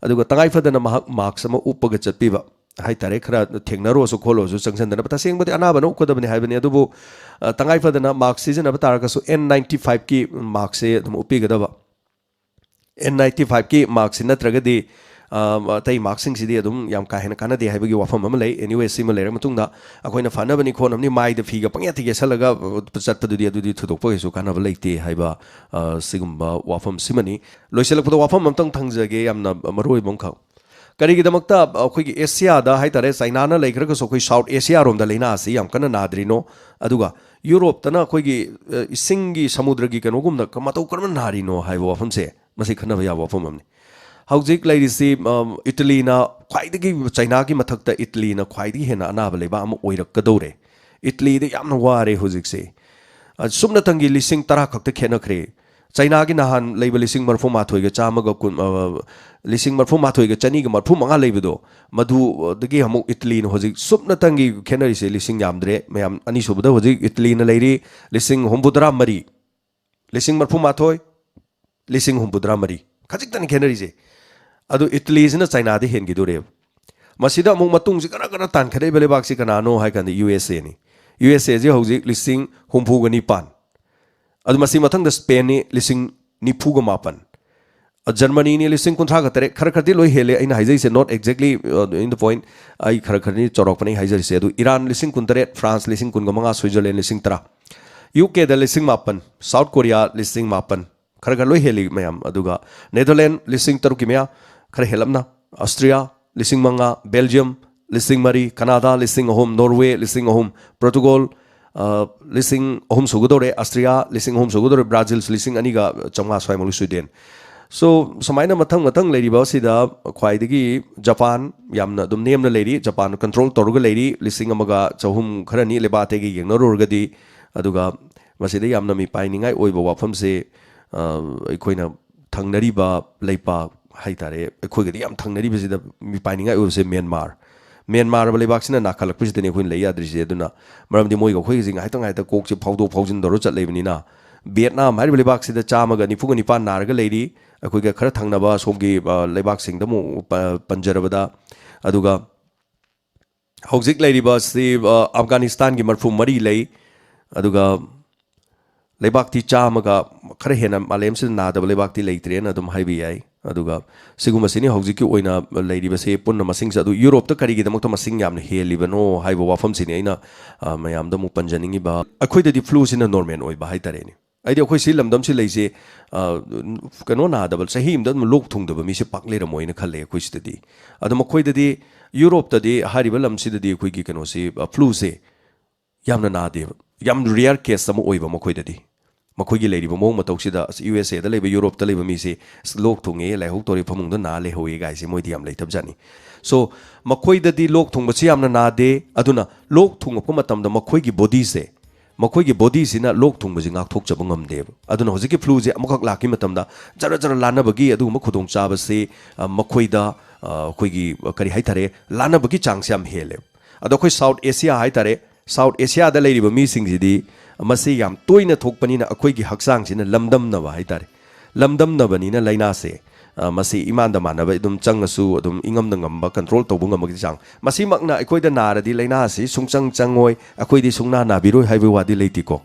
ꯑꯗꯨꯒ ꯇꯉꯥꯏ ꯐꯗꯅ ꯃꯍꯥꯛ ꯃꯥꯛꯁ ꯑꯃ ꯎꯞꯄꯒ ꯆꯠꯄꯤꯕ ꯍꯥꯏ ꯇꯥꯔꯦ꯫ ꯈꯔ ꯊꯦꯡꯅꯔꯨꯔꯁꯨ ꯈꯣꯠꯂꯨꯔꯁꯨ ꯆꯪꯁꯤꯟꯗꯅꯕ꯫ ꯇꯁꯦꯡꯕꯗꯤ ꯑꯅꯥꯕꯅ ꯎꯞꯀꯗꯕꯅꯤ ꯍꯥꯏꯕꯅꯤ, ꯑꯗꯨꯕꯨ, ꯑ, ꯇꯉꯥꯏ ꯐꯗꯅ ꯃꯥꯛꯁ ꯁꯤꯖꯤꯟꯅꯕ ꯇꯥꯔꯒꯁꯨ ꯑꯦꯟ ꯅꯥꯏꯟꯇꯤ ꯐꯥꯏꯚꯀꯤ ꯃꯥꯛꯁꯁꯦ ꯑꯗꯨꯝ ꯎꯞꯄꯤꯒꯗꯕ꯫ ꯑꯦꯟ ꯅꯥꯏꯟꯇꯤ ꯐꯥꯏꯚꯀꯤ ꯃꯥꯛꯁꯁꯤ ꯅꯠꯇ꯭ꯔꯒꯗꯤ, ꯑ, ꯑꯇꯩ ꯃꯥꯛꯁꯁꯤꯡꯁꯤꯗꯤ ꯑꯗꯨꯝ ꯌꯥꯝ ꯀꯥ ꯍꯦꯟꯅ ꯀꯥꯟꯅꯗꯦ ꯍꯥꯏꯕꯒꯤ ꯋꯥꯐꯝ ꯑꯃ ꯂꯩ꯫ ꯑꯦꯅꯤꯋꯦ, ꯁꯤꯃ ꯂꯩꯔ ꯃꯇꯨꯡꯗ ꯑꯩꯈꯣꯏꯅ ꯐꯅꯕꯅꯤ ꯈꯣꯠꯅꯕꯅꯤ ꯃꯥꯏꯗ ꯐꯤꯒ ꯄꯪꯌꯥꯠꯇ ꯌꯦꯠꯁꯜꯂꯒ, ꯑ, ꯆꯠꯄꯗꯨꯗꯤ ꯑꯗꯨꯗꯤ ꯊꯣꯏꯗꯣꯛꯄ ꯀꯩꯁꯨ ꯀꯥꯟꯅꯕ ꯂꯩꯇꯦ ꯍꯥꯏꯕ, ꯑ, ꯁꯤꯒꯨꯝꯕ ꯋꯥꯐꯝꯁꯤꯃꯅꯤ꯫ ꯂꯣꯏꯁꯤꯜꯂꯛꯄꯗ ꯋꯥꯐꯝ ꯑꯝꯇꯪ ꯊꯝꯖꯒꯦ, ꯌꯥꯝꯅ ꯃꯔꯨꯑꯣꯏꯕ ꯑꯃꯈꯛ꯫ ꯀꯔꯤꯒꯤꯗꯃꯛꯇ ꯑꯩꯈꯣꯏꯒꯤ ꯑꯦꯁꯤꯌꯥꯗ ꯍꯥꯏ ꯇꯥꯔꯦ, ꯆꯥꯏꯅꯥꯅ ꯂꯩꯈ꯭ꯔꯒꯁꯨ ꯑꯩꯈꯣꯏ ꯁꯥꯎꯠ ꯑꯦꯁꯤꯌꯥꯔꯣꯝꯗ ꯂꯥꯏꯅꯥ ꯑꯁꯤ ꯌꯥꯝ ꯀꯟꯅ ꯅꯥꯗ꯭ꯔꯤꯅꯣ? ꯑꯗꯨꯒ ꯌꯨꯔꯣꯞꯇꯅ ꯑꯩꯈꯣꯏꯒꯤ, ꯑ, ꯏꯁꯤꯡꯒꯤ, ꯁꯃꯨꯗ꯭ꯔꯒꯤ ꯀꯩꯅꯣꯒꯨꯝꯅ ꯀ-, ꯃꯇꯧ ꯀꯔꯝꯅ ꯅꯥꯔꯤꯅꯣ ꯍꯥꯏꯕ ꯋꯥꯐꯝꯁꯦ, ꯃꯁꯤ ꯈꯟꯅꯕ ꯌꯥꯕ ꯋꯥꯐꯝ ꯑꯃꯅꯤ꯫ ꯍꯧꯖꯤꯛ ꯂꯩꯔꯤꯁꯤ, ꯑ, ꯏꯇꯂꯤꯅ ꯈ꯭ꯋꯥꯏꯗꯒꯤ ꯆꯥꯏꯅꯥꯒꯤ ꯃꯊꯛꯇ ꯏꯇꯂꯤꯅ ꯈ꯭ꯋꯥꯏꯗꯒꯤ ꯍꯦꯟꯅ ꯑꯅꯥꯕ ꯂꯩꯕꯥꯛ ꯑꯃ ꯑꯣꯏꯔꯛꯀꯗꯧꯔꯦ꯫ ꯏꯇꯂꯤꯗ ꯌꯥꯝꯅ ꯋꯥꯔꯦ ꯍꯧꯖꯤꯛꯁꯦ꯫ ꯑ, ꯁꯨꯞꯅꯇꯪꯒꯤ ꯂꯤꯁꯤꯡ ꯇꯔꯥ ꯈꯛꯇ ꯈꯦꯠꯅꯈ꯭ꯔꯦ꯫ ꯆꯥꯏꯅꯥꯒꯤ ꯅꯍꯥꯟ ꯂꯩꯕ ꯂꯤꯁꯤꯡ ꯃꯔꯤꯐꯨ ꯃꯥꯊꯣꯏꯒ ꯆꯥꯝꯃꯒ ꯀꯨꯟ, ꯑ, ꯂꯤꯁꯤꯡ ꯃꯔꯤꯐꯨ ꯃꯥꯊꯣꯏꯒ ꯆꯅꯤꯒ ꯃꯔꯤꯐꯨ ꯃꯉꯥ ꯂꯩꯕꯗꯣ, ꯃꯗꯨꯗꯒꯤ ꯑꯃꯨꯛ ꯏꯇꯂꯤꯅ ꯍꯧꯖꯤꯛ ꯁꯨꯞꯅꯇꯪꯒꯤ ꯈꯦꯠꯅꯔꯤꯁꯦ ꯂꯤꯁꯤꯡ ꯌꯥꯝꯗ꯭ꯔꯦ꯫ ꯃꯌꯥꯝ, ꯑꯅꯤꯁꯨꯕꯗ ꯍꯧꯖꯤꯛ ꯏꯇꯂꯤꯅ ꯂꯩꯔꯤ, ꯂꯤꯁꯤꯡ ꯍꯨꯝꯐꯨꯇꯔꯥ ꯃꯔꯤ, ꯂꯤꯁꯤꯡ ꯃꯔꯤꯐꯨ ꯃꯥꯊꯣꯏ, ꯂꯤꯁꯤꯡ ꯍꯨꯝꯐꯨꯇꯔꯥ ꯃꯔꯤ, ꯈꯖꯤꯛꯇꯅꯤ ꯈꯦꯠꯅꯔꯤꯁꯦ꯫ ꯑꯗꯨ ꯏꯇꯂꯤꯁꯤꯅ ꯆꯥꯏꯅꯥꯗ ꯍꯦꯟꯈꯤꯗꯣꯔꯦꯕ꯫ ꯃꯁꯤꯗ ꯑꯃꯨꯛ ꯃꯇꯨꯡꯁꯤ ꯈꯔ ꯈꯔ ꯇꯥꯟꯈꯠꯂꯛꯏꯕ ꯂꯩꯕꯥꯛꯁꯤ ꯀꯅꯥꯅꯣ ꯍꯥꯏ ꯀꯥꯟꯗ ꯌꯨ ꯑꯦꯁ ꯑꯦꯅꯤ꯫ ꯌꯨ ꯑꯦꯁ ꯑꯦꯁꯤ ꯍꯧꯖꯤꯛ ꯂꯤꯁꯤꯡ ꯍꯨꯝꯐꯨꯒ ꯅꯤꯄꯥꯟ꯫ ꯑꯗꯨ ꯃꯁꯤ ꯃꯊꯪꯗ ꯁ꯭ꯄꯦꯟꯅꯤ, ꯂꯤꯁꯤꯡ ꯅꯤꯐꯨꯒ ꯃꯥꯄꯟ꯫ ꯖꯔꯃꯅꯤꯅꯤ ꯂꯤꯁꯤꯡ ꯀꯨꯟꯊ꯭ꯔꯥꯒ ꯇꯔꯦꯠ, ꯈꯔ ꯈꯔꯗꯤ ꯂꯣꯏ ꯍꯦꯜꯂꯦ꯫ ꯑꯩꯅ ꯍꯥꯏꯖꯩꯁꯦ not exactly, uh, in the point, ꯑꯩ ꯈꯔ ꯈꯔꯗꯤ ꯆꯥꯎꯔꯥꯛꯄꯅꯤ ꯍꯥꯏꯖꯔꯤꯁꯦ꯫ ꯑꯗꯨ ꯏꯔꯥꯟ ꯂꯤꯁꯤꯡ ꯀꯨꯟꯇꯔꯦꯠ, ꯐ꯭ꯔꯥꯟꯁ ꯂꯤꯁꯤꯡ ꯀꯨꯟꯒ ꯃꯉꯥ, ꯁ꯭ꯋꯤꯖꯔꯂꯦꯟ ꯂꯤꯁꯤꯡ ꯇꯔꯥ, ꯌꯨ ꯀꯦꯗ ꯂꯤꯁꯤꯡ ꯃꯥꯄꯟ, ꯁꯥꯎꯠ ꯀꯣꯔꯤꯌꯥ ꯂꯤꯁꯤꯡ ꯃꯥꯄꯟ, ꯈꯔ ꯈꯔ ꯂꯣꯏ ꯍꯦꯜꯂꯤ ꯃꯌꯥꯝ꯫ ꯑꯗꯨꯒ ꯅꯦꯗꯔꯂꯦꯟ ꯂꯤꯁꯤꯡ ꯇꯔꯨꯛꯀꯤ ꯃꯌꯥ, ꯈꯔ ꯍꯦꯜꯂꯞꯅ, ꯑꯁꯇ꯭ꯔꯤꯌꯥ ꯂꯤꯁꯤꯡ ꯃꯉꯥ, ꯕꯦꯜꯖꯤꯌꯝ ꯂꯤꯁꯤꯡ ꯃꯔꯤ, ꯀꯅꯥꯗꯥ ꯂꯤꯁꯤꯡ ꯑꯍꯨꯝ, ꯅꯣꯔꯋꯦ ꯂꯤꯁꯤꯡ ꯑꯍꯨꯝ, ꯄꯣꯔꯇꯨꯒꯜ, ꯑ, ꯂꯤꯁꯤꯡ ꯑꯍꯨꯝ ꯁꯨꯒꯗꯧꯔꯦ, ꯑꯁꯇ꯭ꯔꯤꯌꯥ ꯂꯤꯁꯤꯡ ꯑꯍꯨꯝ ꯁꯨꯒꯗꯧꯔꯦ, ꯕ꯭ꯔꯥꯖꯤꯜ ꯂꯤꯁꯤꯡ ꯑꯅꯤꯒ ꯆꯥꯝꯃꯉꯥ ꯁ꯭ꯋꯥꯏꯃꯨꯛ ꯂꯣꯏ ꯁꯨꯗꯦꯟ꯫ So, ꯁꯨꯃꯥꯏꯅ ꯃꯊꯪ ꯃꯊꯪ ꯂꯩꯔꯤꯕ ꯑꯁꯤꯗ ꯈ꯭ꯋꯥꯏꯗꯒꯤ ꯖꯄꯥꯟ ꯌꯥꯝꯅ ꯑꯗꯨꯝ ꯅꯦꯝꯅ ꯂꯩꯔꯤ, ꯖꯄꯥꯟ ꯀꯟꯇ꯭ꯔꯣꯜ ꯇꯧꯔꯒ ꯂꯩꯔꯤ, ꯂꯤꯁꯤꯡ ꯑꯃꯒ ꯆꯍꯨꯝ ꯈꯔꯅꯤ ꯂꯩꯕꯥꯛ ꯑꯇꯩꯒ ꯌꯦꯡꯅꯔꯨꯔꯒꯗꯤ꯫ ꯑꯗꯨꯒ ꯃꯁꯤꯗ ꯌꯥꯝꯅ ꯃꯤꯄꯥꯏꯅꯤꯡꯉꯥꯏ ꯑꯣꯏꯕ ꯋꯥꯐꯝꯁꯦ, ꯑ, ꯑꯩꯈꯣꯏꯅ ꯊꯪꯅꯔꯤꯕ ꯂꯩꯄꯥꯛ ꯍꯥꯏꯇꯥꯔꯦ, ꯑꯩꯈꯣꯏꯒꯗꯤ ꯌꯥꯝ ꯊꯪꯅꯔꯤꯕꯁꯤꯗ ꯃꯤꯄꯥꯏꯅꯤꯡꯉꯥꯏ ꯑꯣꯏꯕꯁꯦ ꯃ꯭ꯌꯥꯟꯃꯥꯔ꯫ ꯃ꯭ꯌꯥꯟꯃꯥꯔ ꯍꯥꯏꯕ ꯂꯩꯕꯥꯛꯁꯤꯅ ꯅꯥꯈꯠꯂꯛꯄꯁꯤꯗꯅꯤ ꯑꯩꯈꯣꯏꯅ ꯂꯩ ꯌꯥꯗ꯭ꯔꯤꯁꯦ꯫ ꯑꯗꯨꯅ ꯃꯔꯝꯗꯤ ꯃꯣꯏꯒ ꯑꯩꯈꯣꯏꯒꯁꯤ ꯉꯥꯏꯍꯥꯛꯇ ꯉꯥꯏꯍꯥꯛꯇ ꯀꯣꯛꯁꯦ ꯐꯥꯎꯗꯣꯛ ꯐꯥꯎꯖꯤꯟ ꯇꯧꯔ ꯆꯠꯂꯤꯕꯅꯤꯅ꯫ ꯚꯤꯌꯦꯠꯅꯥꯝ ꯍꯥꯏꯔꯤꯕ ꯂꯩꯕꯥꯛꯁꯤꯗ ꯆꯥꯝꯃꯒ ꯅꯤꯐꯨꯒ ꯅꯤꯄꯥꯟ ꯅꯥꯔꯒ ꯂꯩꯔꯤ, ꯑꯩꯈꯣꯏꯒ ꯈꯔ ꯊꯪꯅꯕ ꯁꯣꯝꯒꯤ, ꯑ, ꯂꯩꯕꯥꯛꯁꯤꯡꯗ ꯑꯃꯨꯛ ꯄ-, ꯄꯟꯖꯔꯕꯗ꯫ ꯑꯗꯨꯒ ꯍꯧꯖꯤꯛ ꯂꯩꯔꯤꯕ ꯑꯁꯤ, ꯑ, ꯑꯐꯒꯥꯅꯤꯁꯇꯥꯟꯒꯤ ꯃꯔꯐꯨ ꯃꯔꯤ ꯂꯩ꯫ ꯑꯗꯨꯒ ꯂꯩꯕꯥꯛꯇꯤ ꯆꯥꯝꯃꯒ ꯈꯔ ꯍꯦꯟꯅ ꯃꯥꯂꯦꯝꯁꯤꯗ ꯅꯥꯗꯕ ꯂꯩꯕꯥꯛꯇꯤ ꯂꯩꯇ꯭ꯔꯦꯅ ꯑꯗꯨꯝ ꯍꯥꯏꯕ ꯌꯥꯏ꯫ ꯑꯗꯨꯒ ꯁꯤꯒꯨꯝꯕꯁꯤꯅꯤ ꯍꯧꯖꯤꯛꯀꯤ ꯑꯣꯏꯅ ꯂꯩꯔꯤꯕꯁꯦ ꯄꯨꯟꯅ ꯃꯁꯤꯡꯁꯦ꯫ ꯑꯗꯨ ꯌꯨꯔꯣꯞꯇ ꯀꯔꯤꯒꯤꯗꯃꯛꯇ ꯃꯁꯤꯡ ꯌꯥꯝꯅ ꯍꯦꯜꯂꯤꯕꯅꯣ ꯍꯥꯏꯕ ꯋꯥꯐꯝꯁꯤꯅꯤ ꯑꯩꯅ, ꯑ, ꯃꯌꯥꯝꯗ ꯑꯃꯨꯛ ꯄꯟꯖꯅꯤꯡꯉꯤꯕ꯫ ꯑꯩꯈꯣꯏꯗꯗꯤ ꯐ꯭ꯂꯨꯁꯤꯅ ꯅꯣꯔꯃꯦꯜ ꯑꯣꯏꯕ ꯍꯥꯏꯇꯥꯔꯦꯅꯦ꯫ ꯍꯥꯏꯗꯤ ꯑꯩꯈꯣꯏ ꯁꯤ ꯂꯝꯗꯝꯁꯤ ꯂꯩꯁꯦ, ꯑ, ꯀꯩꯅꯣ ꯅꯥꯗꯕ, ꯆꯍꯤ ꯑꯃꯗ ꯑꯗꯨꯝ ꯂꯣꯛ ꯊꯨꯡꯗꯕ ꯃꯤꯁꯦ ꯄꯥꯛ ꯂꯩꯔꯝꯃꯣꯏꯅ ꯈꯜꯂꯦ ꯑꯩꯈꯣꯏ ꯁꯤꯗꯗꯤ꯫ ꯑꯗꯣ ꯃꯈꯣꯏꯗꯗꯤ, ꯌꯨꯔꯣꯞꯇꯗꯤ ꯍꯥꯏꯔꯤꯕ ꯂꯝꯁꯤꯗꯗꯤ ꯑꯩꯈꯣꯏꯒꯤ ꯀꯩꯅꯣꯁꯤ, ꯑ, ꯐ꯭ꯂꯨꯁꯦ ꯌꯥꯝꯅ ꯅꯥꯗꯦꯕ, ꯌꯥꯝ ꯔꯤꯌꯔ ꯀꯦꯁ ꯑꯃ ꯑꯣꯏꯕ ꯃꯈꯣꯏꯗꯗꯤ꯫ ꯃꯈꯣꯏꯒꯤ ꯂꯩꯔꯤꯕ ꯃꯑꯣꯡ ꯃꯇꯧꯁꯤꯗ, ꯑꯁ, ꯌꯨ ꯑꯦꯁ ꯑꯦꯗ ꯂꯩꯕ, ꯌꯨꯔꯣꯞꯇ ꯂꯩꯕ ꯃꯤꯁꯤ, ꯑꯁ, ꯂꯣꯛ ꯊꯨꯡꯉꯦ, ꯂꯥꯏꯍꯧ ꯇꯧꯔꯦ, ꯐꯃꯨꯡꯗ ꯅꯥ ꯂꯩꯍꯧꯋꯦ ꯀꯥꯏꯁꯦ ꯃꯣꯏꯗꯤ ꯌꯥꯝ ꯂꯩꯇꯕꯖꯥꯠꯅꯤ꯫ So, ꯃꯈꯣꯏꯗꯗꯤ ꯂꯣꯛ ꯊꯨꯡꯕꯁꯤ ꯌꯥꯝꯅ ꯅꯥꯗꯦ꯫ ꯑꯗꯨꯅ ꯂꯣꯛ ꯊꯨꯡꯉꯛꯄ ꯃꯇꯝꯗ ꯃꯈꯣꯏꯒꯤ ꯕꯣꯗꯤꯁꯦ, ꯃꯈꯣꯏꯒꯤ ꯕꯣꯗꯤꯁꯤꯅ ꯂꯣꯛ ꯊꯨꯡꯕꯁꯤ ꯉꯥꯛꯊꯣꯛꯆꯕ ꯉꯝꯗꯦꯕ꯫ ꯑꯗꯨꯅ ꯍꯧꯖꯤꯛꯀꯤ ꯐ꯭ꯂꯨꯁꯦ ꯑꯃꯈꯛ ꯂꯥꯛꯈꯤ ꯃꯇꯝꯗ ꯖꯔ ꯖꯔ ꯂꯥꯟꯅꯕꯒꯤ ꯑꯗꯨꯒꯨꯝꯕ ꯈꯨꯗꯣꯡꯆꯥꯕꯁꯤ, ꯑ, ꯃꯈꯣꯏꯗ, ꯑ, ꯑꯩꯈꯣꯏꯒꯤ, ꯑ, ꯀꯔꯤ ꯍꯥꯏꯇꯥꯔꯦ, ꯂꯥꯟꯅꯕꯒꯤ ꯆꯥꯡꯁꯦ ꯌꯥꯝ ꯍꯦꯜꯂꯦꯕ꯫ ꯑꯗꯣ ꯑꯩꯈꯣꯏ ꯁꯥꯎꯠ ꯑꯦꯁꯤꯌꯥ ꯍꯥꯏꯇꯥꯔꯦ, ꯁꯥꯎꯠ ꯑꯦꯁꯤꯌꯥꯗ ꯂꯩꯔꯤꯕ ꯃꯤꯁꯤꯡꯁꯤꯗꯤ ꯃꯁꯤ ꯌꯥꯝ ꯇꯣꯏꯅ ꯊꯣꯛꯄꯅꯤꯅ ꯑꯩꯈꯣꯏꯒꯤ ꯍꯛꯆꯥꯡꯁꯤꯅ ꯂꯝꯗꯝꯅꯕ ꯍꯥꯏꯇꯥꯔꯦ, ꯂꯝꯗꯝꯅꯕꯅꯤꯅ ꯂꯥꯏꯅꯥꯁꯦ, ꯑ, ꯃꯁꯤ ꯏꯃꯥꯟꯗ ꯃꯥꯟꯅꯕ ꯑꯗꯨꯝ ꯆꯪꯉꯁꯨ ꯑꯗꯨꯝ ꯏꯉꯝꯗ ꯉꯝꯕ, ꯀꯟꯇ꯭ꯔꯣꯜ ꯇꯧꯕ ꯉꯝꯕꯒꯤ ꯆꯥꯡ꯫ ꯃꯁꯤꯃꯛꯅ ꯑꯩꯈꯣꯏꯗ ꯅꯥꯔꯗꯤ ꯂꯥꯏꯅꯥ ꯑꯁꯤ ꯁꯨꯡꯆꯪ ꯆꯪꯉꯣꯏ, ꯑꯩꯈꯣꯏꯗꯤ ꯁꯨꯡꯅꯥ ꯅꯥꯕꯤꯔꯣꯏ ꯍꯥꯏꯕꯒꯤ ꯋꯥꯗꯤ ꯂꯩꯇꯦꯀꯣ꯫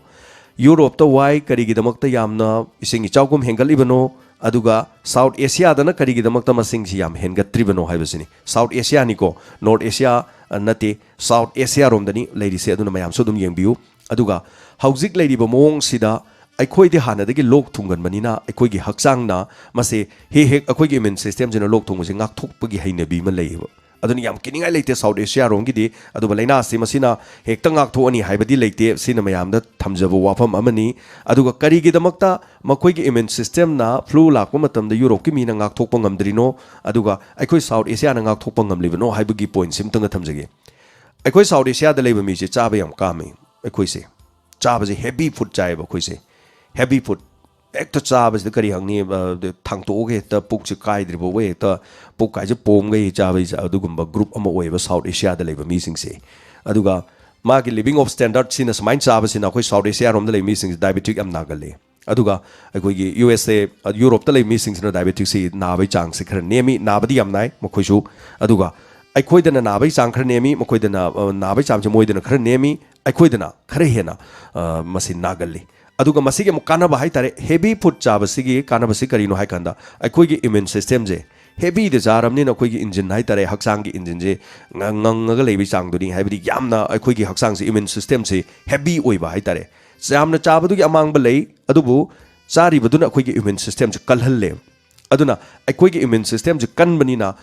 ꯌꯨꯔꯣꯞꯇ ꯋꯥꯏ ꯀꯔꯤꯒꯤꯗꯃꯛꯇ ꯌꯥꯝꯅ ꯏꯁꯤꯡ ꯏꯆꯥꯎꯒꯨꯝ ꯍꯦꯟꯒꯠꯂꯤꯕꯅꯣ? ꯑꯗꯨꯒ ꯁꯥꯎꯠ ꯑꯦꯁꯤꯌꯥꯗꯅ ꯀꯔꯤꯒꯤꯗꯃꯛꯇ ꯃꯁꯤꯡꯁꯤ ꯌꯥꯝ ꯍꯦꯟꯒꯠꯇ꯭ꯔꯤꯕꯅꯣ ꯍꯥꯏꯕꯁꯤꯅꯤ꯫ ꯁꯥꯎꯠ ꯑꯦꯁꯤꯌꯥꯅꯤꯀꯣ, ꯅꯣꯔꯠ ꯑꯦꯁꯤꯌꯥ, ꯑ, ꯅꯠꯇꯦ, ꯁꯥꯎꯠ ꯑꯦꯁꯤꯌꯥꯔꯣꯝꯗꯅꯤ ꯂꯩꯔꯤꯁꯦ꯫ ꯑꯗꯨꯅ ꯃꯌꯥꯝꯁꯨ ꯑꯗꯨꯝ ꯌꯦꯡꯕꯤꯌꯨ꯫ ꯑꯗꯨꯒ ꯍꯧꯖꯤꯛ ꯂꯩꯔꯤꯕ ꯃꯑꯣꯡꯁꯤꯗ ꯑꯩꯈꯣꯏꯗꯤ ꯍꯥꯟꯅꯗꯒꯤ ꯂꯣꯛ ꯊꯨꯡꯒꯟꯕꯅꯤꯅ ꯑꯩꯈꯣꯏꯒꯤ ꯍꯛꯆꯥꯡꯅ ꯃꯁꯦ ꯍꯦꯛ ꯍꯦꯛ ꯑꯩꯈꯣꯏꯒꯤ ꯏꯃ꯭ꯌꯨꯟ ꯁꯤꯁꯇꯦꯝꯁꯤꯅ ꯂꯣꯛ ꯊꯨꯡꯕꯁꯤ ꯉꯥꯛꯊꯣꯛꯄꯒꯤ ꯍꯩꯅꯕꯤ ꯑꯃ ꯂꯩꯌꯦꯕ꯫ ꯑꯗꯨꯅ ꯌꯥꯝ ꯀꯤꯅꯤꯡꯉꯥꯏ ꯂꯩꯇꯦ ꯁꯥꯎꯠ ꯑꯦꯁꯤꯌꯥꯔꯣꯝꯒꯤꯗꯤ꯫ ꯑꯗꯨꯕꯨ ꯂꯥꯏꯅꯥꯁꯤ ꯃꯁꯤꯅ ꯍꯦꯛꯇ ꯉꯥꯛꯊꯣꯛꯑꯅꯤ ꯍꯥꯏꯕꯗꯤ ꯂꯩꯇꯦ꯫ ꯁꯤꯅ ꯃꯌꯥꯝꯗ ꯊꯝꯖꯕ ꯋꯥꯐꯝ ꯑꯃꯅꯤ꯫ ꯑꯗꯨꯒ ꯀꯔꯤꯒꯤꯗꯃꯛꯇ ꯃꯈꯣꯏꯒꯤ ꯏꯃ꯭ꯌꯨꯟ ꯁꯤꯁꯇꯦꯝꯅ ꯐ꯭ꯂꯨ ꯂꯥꯛꯄ ꯃꯇꯝꯗ ꯌꯨꯔꯣꯞꯀꯤ ꯃꯤꯅ ꯉꯥꯛꯊꯣꯛꯄ ꯉꯝꯗ꯭ꯔꯤꯅꯣ, ꯑꯗꯨꯒ ꯑꯩꯈꯣꯏ ꯁꯥꯎꯠ ꯑꯦꯁꯤꯌꯥꯅ ꯉꯥꯛꯊꯣꯛꯄ ꯉꯝꯂꯤꯕꯅꯣ ꯍꯥꯏꯕꯒꯤ ꯄꯣꯏꯟꯠꯁꯤ ꯑꯃꯇꯪꯒ ꯊꯝꯖꯒꯦ꯫ ꯑꯩꯈꯣꯏ ꯁꯥꯎꯠ ꯑꯦꯁꯤꯌꯥꯗ ꯂꯩꯕ ꯃꯤꯁꯦ ꯆꯥꯕ ꯌꯥꯝ ꯀꯥꯝꯃꯤ꯫ ꯑꯩꯈꯣꯏꯁꯦ ꯆꯥꯕꯁꯦ ꯍꯦꯚꯤ ꯐꯨꯗ ꯆꯥꯏꯌꯦꯕ ꯑꯩꯈꯣꯏꯁꯦ꯫ ꯍꯦꯚꯤ ꯐꯨꯗ ꯍꯦꯛꯇ ꯆꯥꯕꯁꯤꯗ ꯀꯔꯤ ꯍꯪꯅꯤ, ꯑ, ꯊꯥꯡꯇꯣꯛꯑꯒ ꯍꯦꯛꯇ ꯄꯨꯛꯁꯦ ꯀꯥꯏꯗ꯭ꯔꯤ ꯐꯥꯎꯕ ꯍꯦꯛꯇ ꯄꯨꯛ ꯀꯥꯏꯁꯦ ꯄꯣꯝꯒꯩ ꯆꯥꯕ ꯑꯗꯨꯒꯨꯝꯕ ꯒ꯭ꯔꯨꯞ ꯑꯃ ꯑꯣꯏꯌꯦꯕ ꯁꯥꯎꯠ ꯑꯦꯁꯤꯌꯥꯗ ꯂꯩꯕ ꯃꯤꯁꯤꯡꯁꯦ꯫ ꯑꯗꯨꯒ ꯃꯥꯒꯤ ꯂꯤꯕꯤꯡ ꯑꯣꯐ ꯁ꯭ꯇꯦꯟꯗꯔꯠꯁꯤꯅ ꯁꯨꯃꯥꯏꯅ ꯆꯥꯕꯁꯤꯅ ꯑꯩꯈꯣꯏ ꯁꯥꯎꯠ ꯑꯦꯁꯤꯌꯥꯔꯣꯝꯗ ꯂꯩꯕ ꯃꯤꯁꯤꯡꯁꯦ ꯗꯥꯏꯕꯦꯇꯤꯛ ꯌꯥꯝ ꯅꯥꯒꯜꯂꯤ꯫ ꯑꯗꯨꯒ ꯑꯩꯈꯣꯏꯒꯤ ꯌꯨ ꯑꯦꯁ ꯑꯦ, ꯌꯨꯔꯣꯞꯇ ꯂꯩꯕ ꯃꯤꯁꯤꯡꯁꯤꯅ ꯗꯥꯏꯕꯦꯇꯤꯛꯁꯤ ꯅꯥꯕꯒꯤ ꯆꯥꯡꯁꯤ ꯈꯔ ꯅꯦꯝꯃꯤ, ꯅꯥꯕꯗꯤ ꯌꯥꯝ ꯅꯥꯏ ꯃꯈꯣꯏꯁꯨ꯫ ꯑꯗꯨꯒ ꯑꯩꯈꯣꯏꯗꯅ ꯅꯥꯕꯒꯤ ꯆꯥꯡ ꯈꯔ ꯅꯦꯝꯃꯤ, ꯃꯈꯣꯏꯗꯅ, ꯑ, ꯅꯥꯕꯒꯤ ꯆꯥꯡꯁꯦ ꯃꯣꯏꯗꯅ ꯈꯔ ꯅꯦꯝꯃꯤ, ꯑꯩꯈꯣꯏꯗꯅ ꯈꯔ ꯍꯦꯟꯅ, ꯑ, ꯃꯁꯤ ꯅꯥꯒꯜꯂꯤ꯫ ꯑꯗꯨꯒ ꯃꯁꯤꯒꯤ ꯑꯃꯨꯛ ꯀꯥꯟꯅꯕ ꯍꯥꯏꯇꯥꯔꯦ, ꯍꯦꯚꯤ ꯐꯨꯗ ꯆꯥꯕꯁꯤꯒꯤ ꯀꯥꯟꯅꯕꯁꯤ ꯀꯔꯤꯅꯣ ꯍꯥꯏ ꯀꯥꯟꯗ, ꯑꯩꯈꯣꯏꯒꯤ ꯏꯃ꯭ꯌꯨꯟ ꯁꯤꯁꯇꯦꯝꯁꯦ ꯍꯦꯚꯤꯗ ꯆꯥꯔꯕꯅꯤꯅ ꯑꯩꯈꯣꯏꯒꯤ ꯏꯟꯖꯤꯟ ꯍꯥꯏꯇꯥꯔꯦ, ꯍꯛꯆꯥꯡꯒꯤ ꯏꯟꯖꯤꯟꯁꯦ ꯉ-, ꯉꯪꯉꯒ ꯂꯩꯕꯒꯤ ꯆꯥꯡꯗꯨꯅꯤ꯫ ꯍꯥꯏꯕꯗꯤ ꯌꯥꯝꯅ ꯑꯩꯈꯣꯏꯒꯤ ꯍꯛꯆꯥꯡꯁꯦ ꯏꯃ꯭ꯌꯨꯟ ꯁꯤꯁꯇꯦꯝꯁꯤ ꯍꯦꯚꯤ ꯑꯣꯏꯕ ꯍꯥꯏꯇꯥꯔꯦ꯫ ꯌꯥꯝꯅ ꯆꯥꯕꯗꯨꯒꯤ ꯑꯃꯥꯡꯕ ꯂꯩ, ꯑꯗꯨꯕꯨ ꯆꯥꯔꯤꯕꯗꯨꯅ ꯑꯩꯈꯣꯏꯒꯤ ꯏꯃ꯭ꯌꯨꯟ ꯁꯤꯁꯇꯦꯝꯁꯦ ꯀꯜꯍꯜꯂꯦ꯫ ꯑꯗꯨꯅ ꯑꯩꯈꯣꯏꯒꯤ ꯏꯃ꯭ꯌꯨꯟ ꯁꯤꯁꯇꯦꯝꯁꯦ ꯀꯟꯕꯅꯤꯅ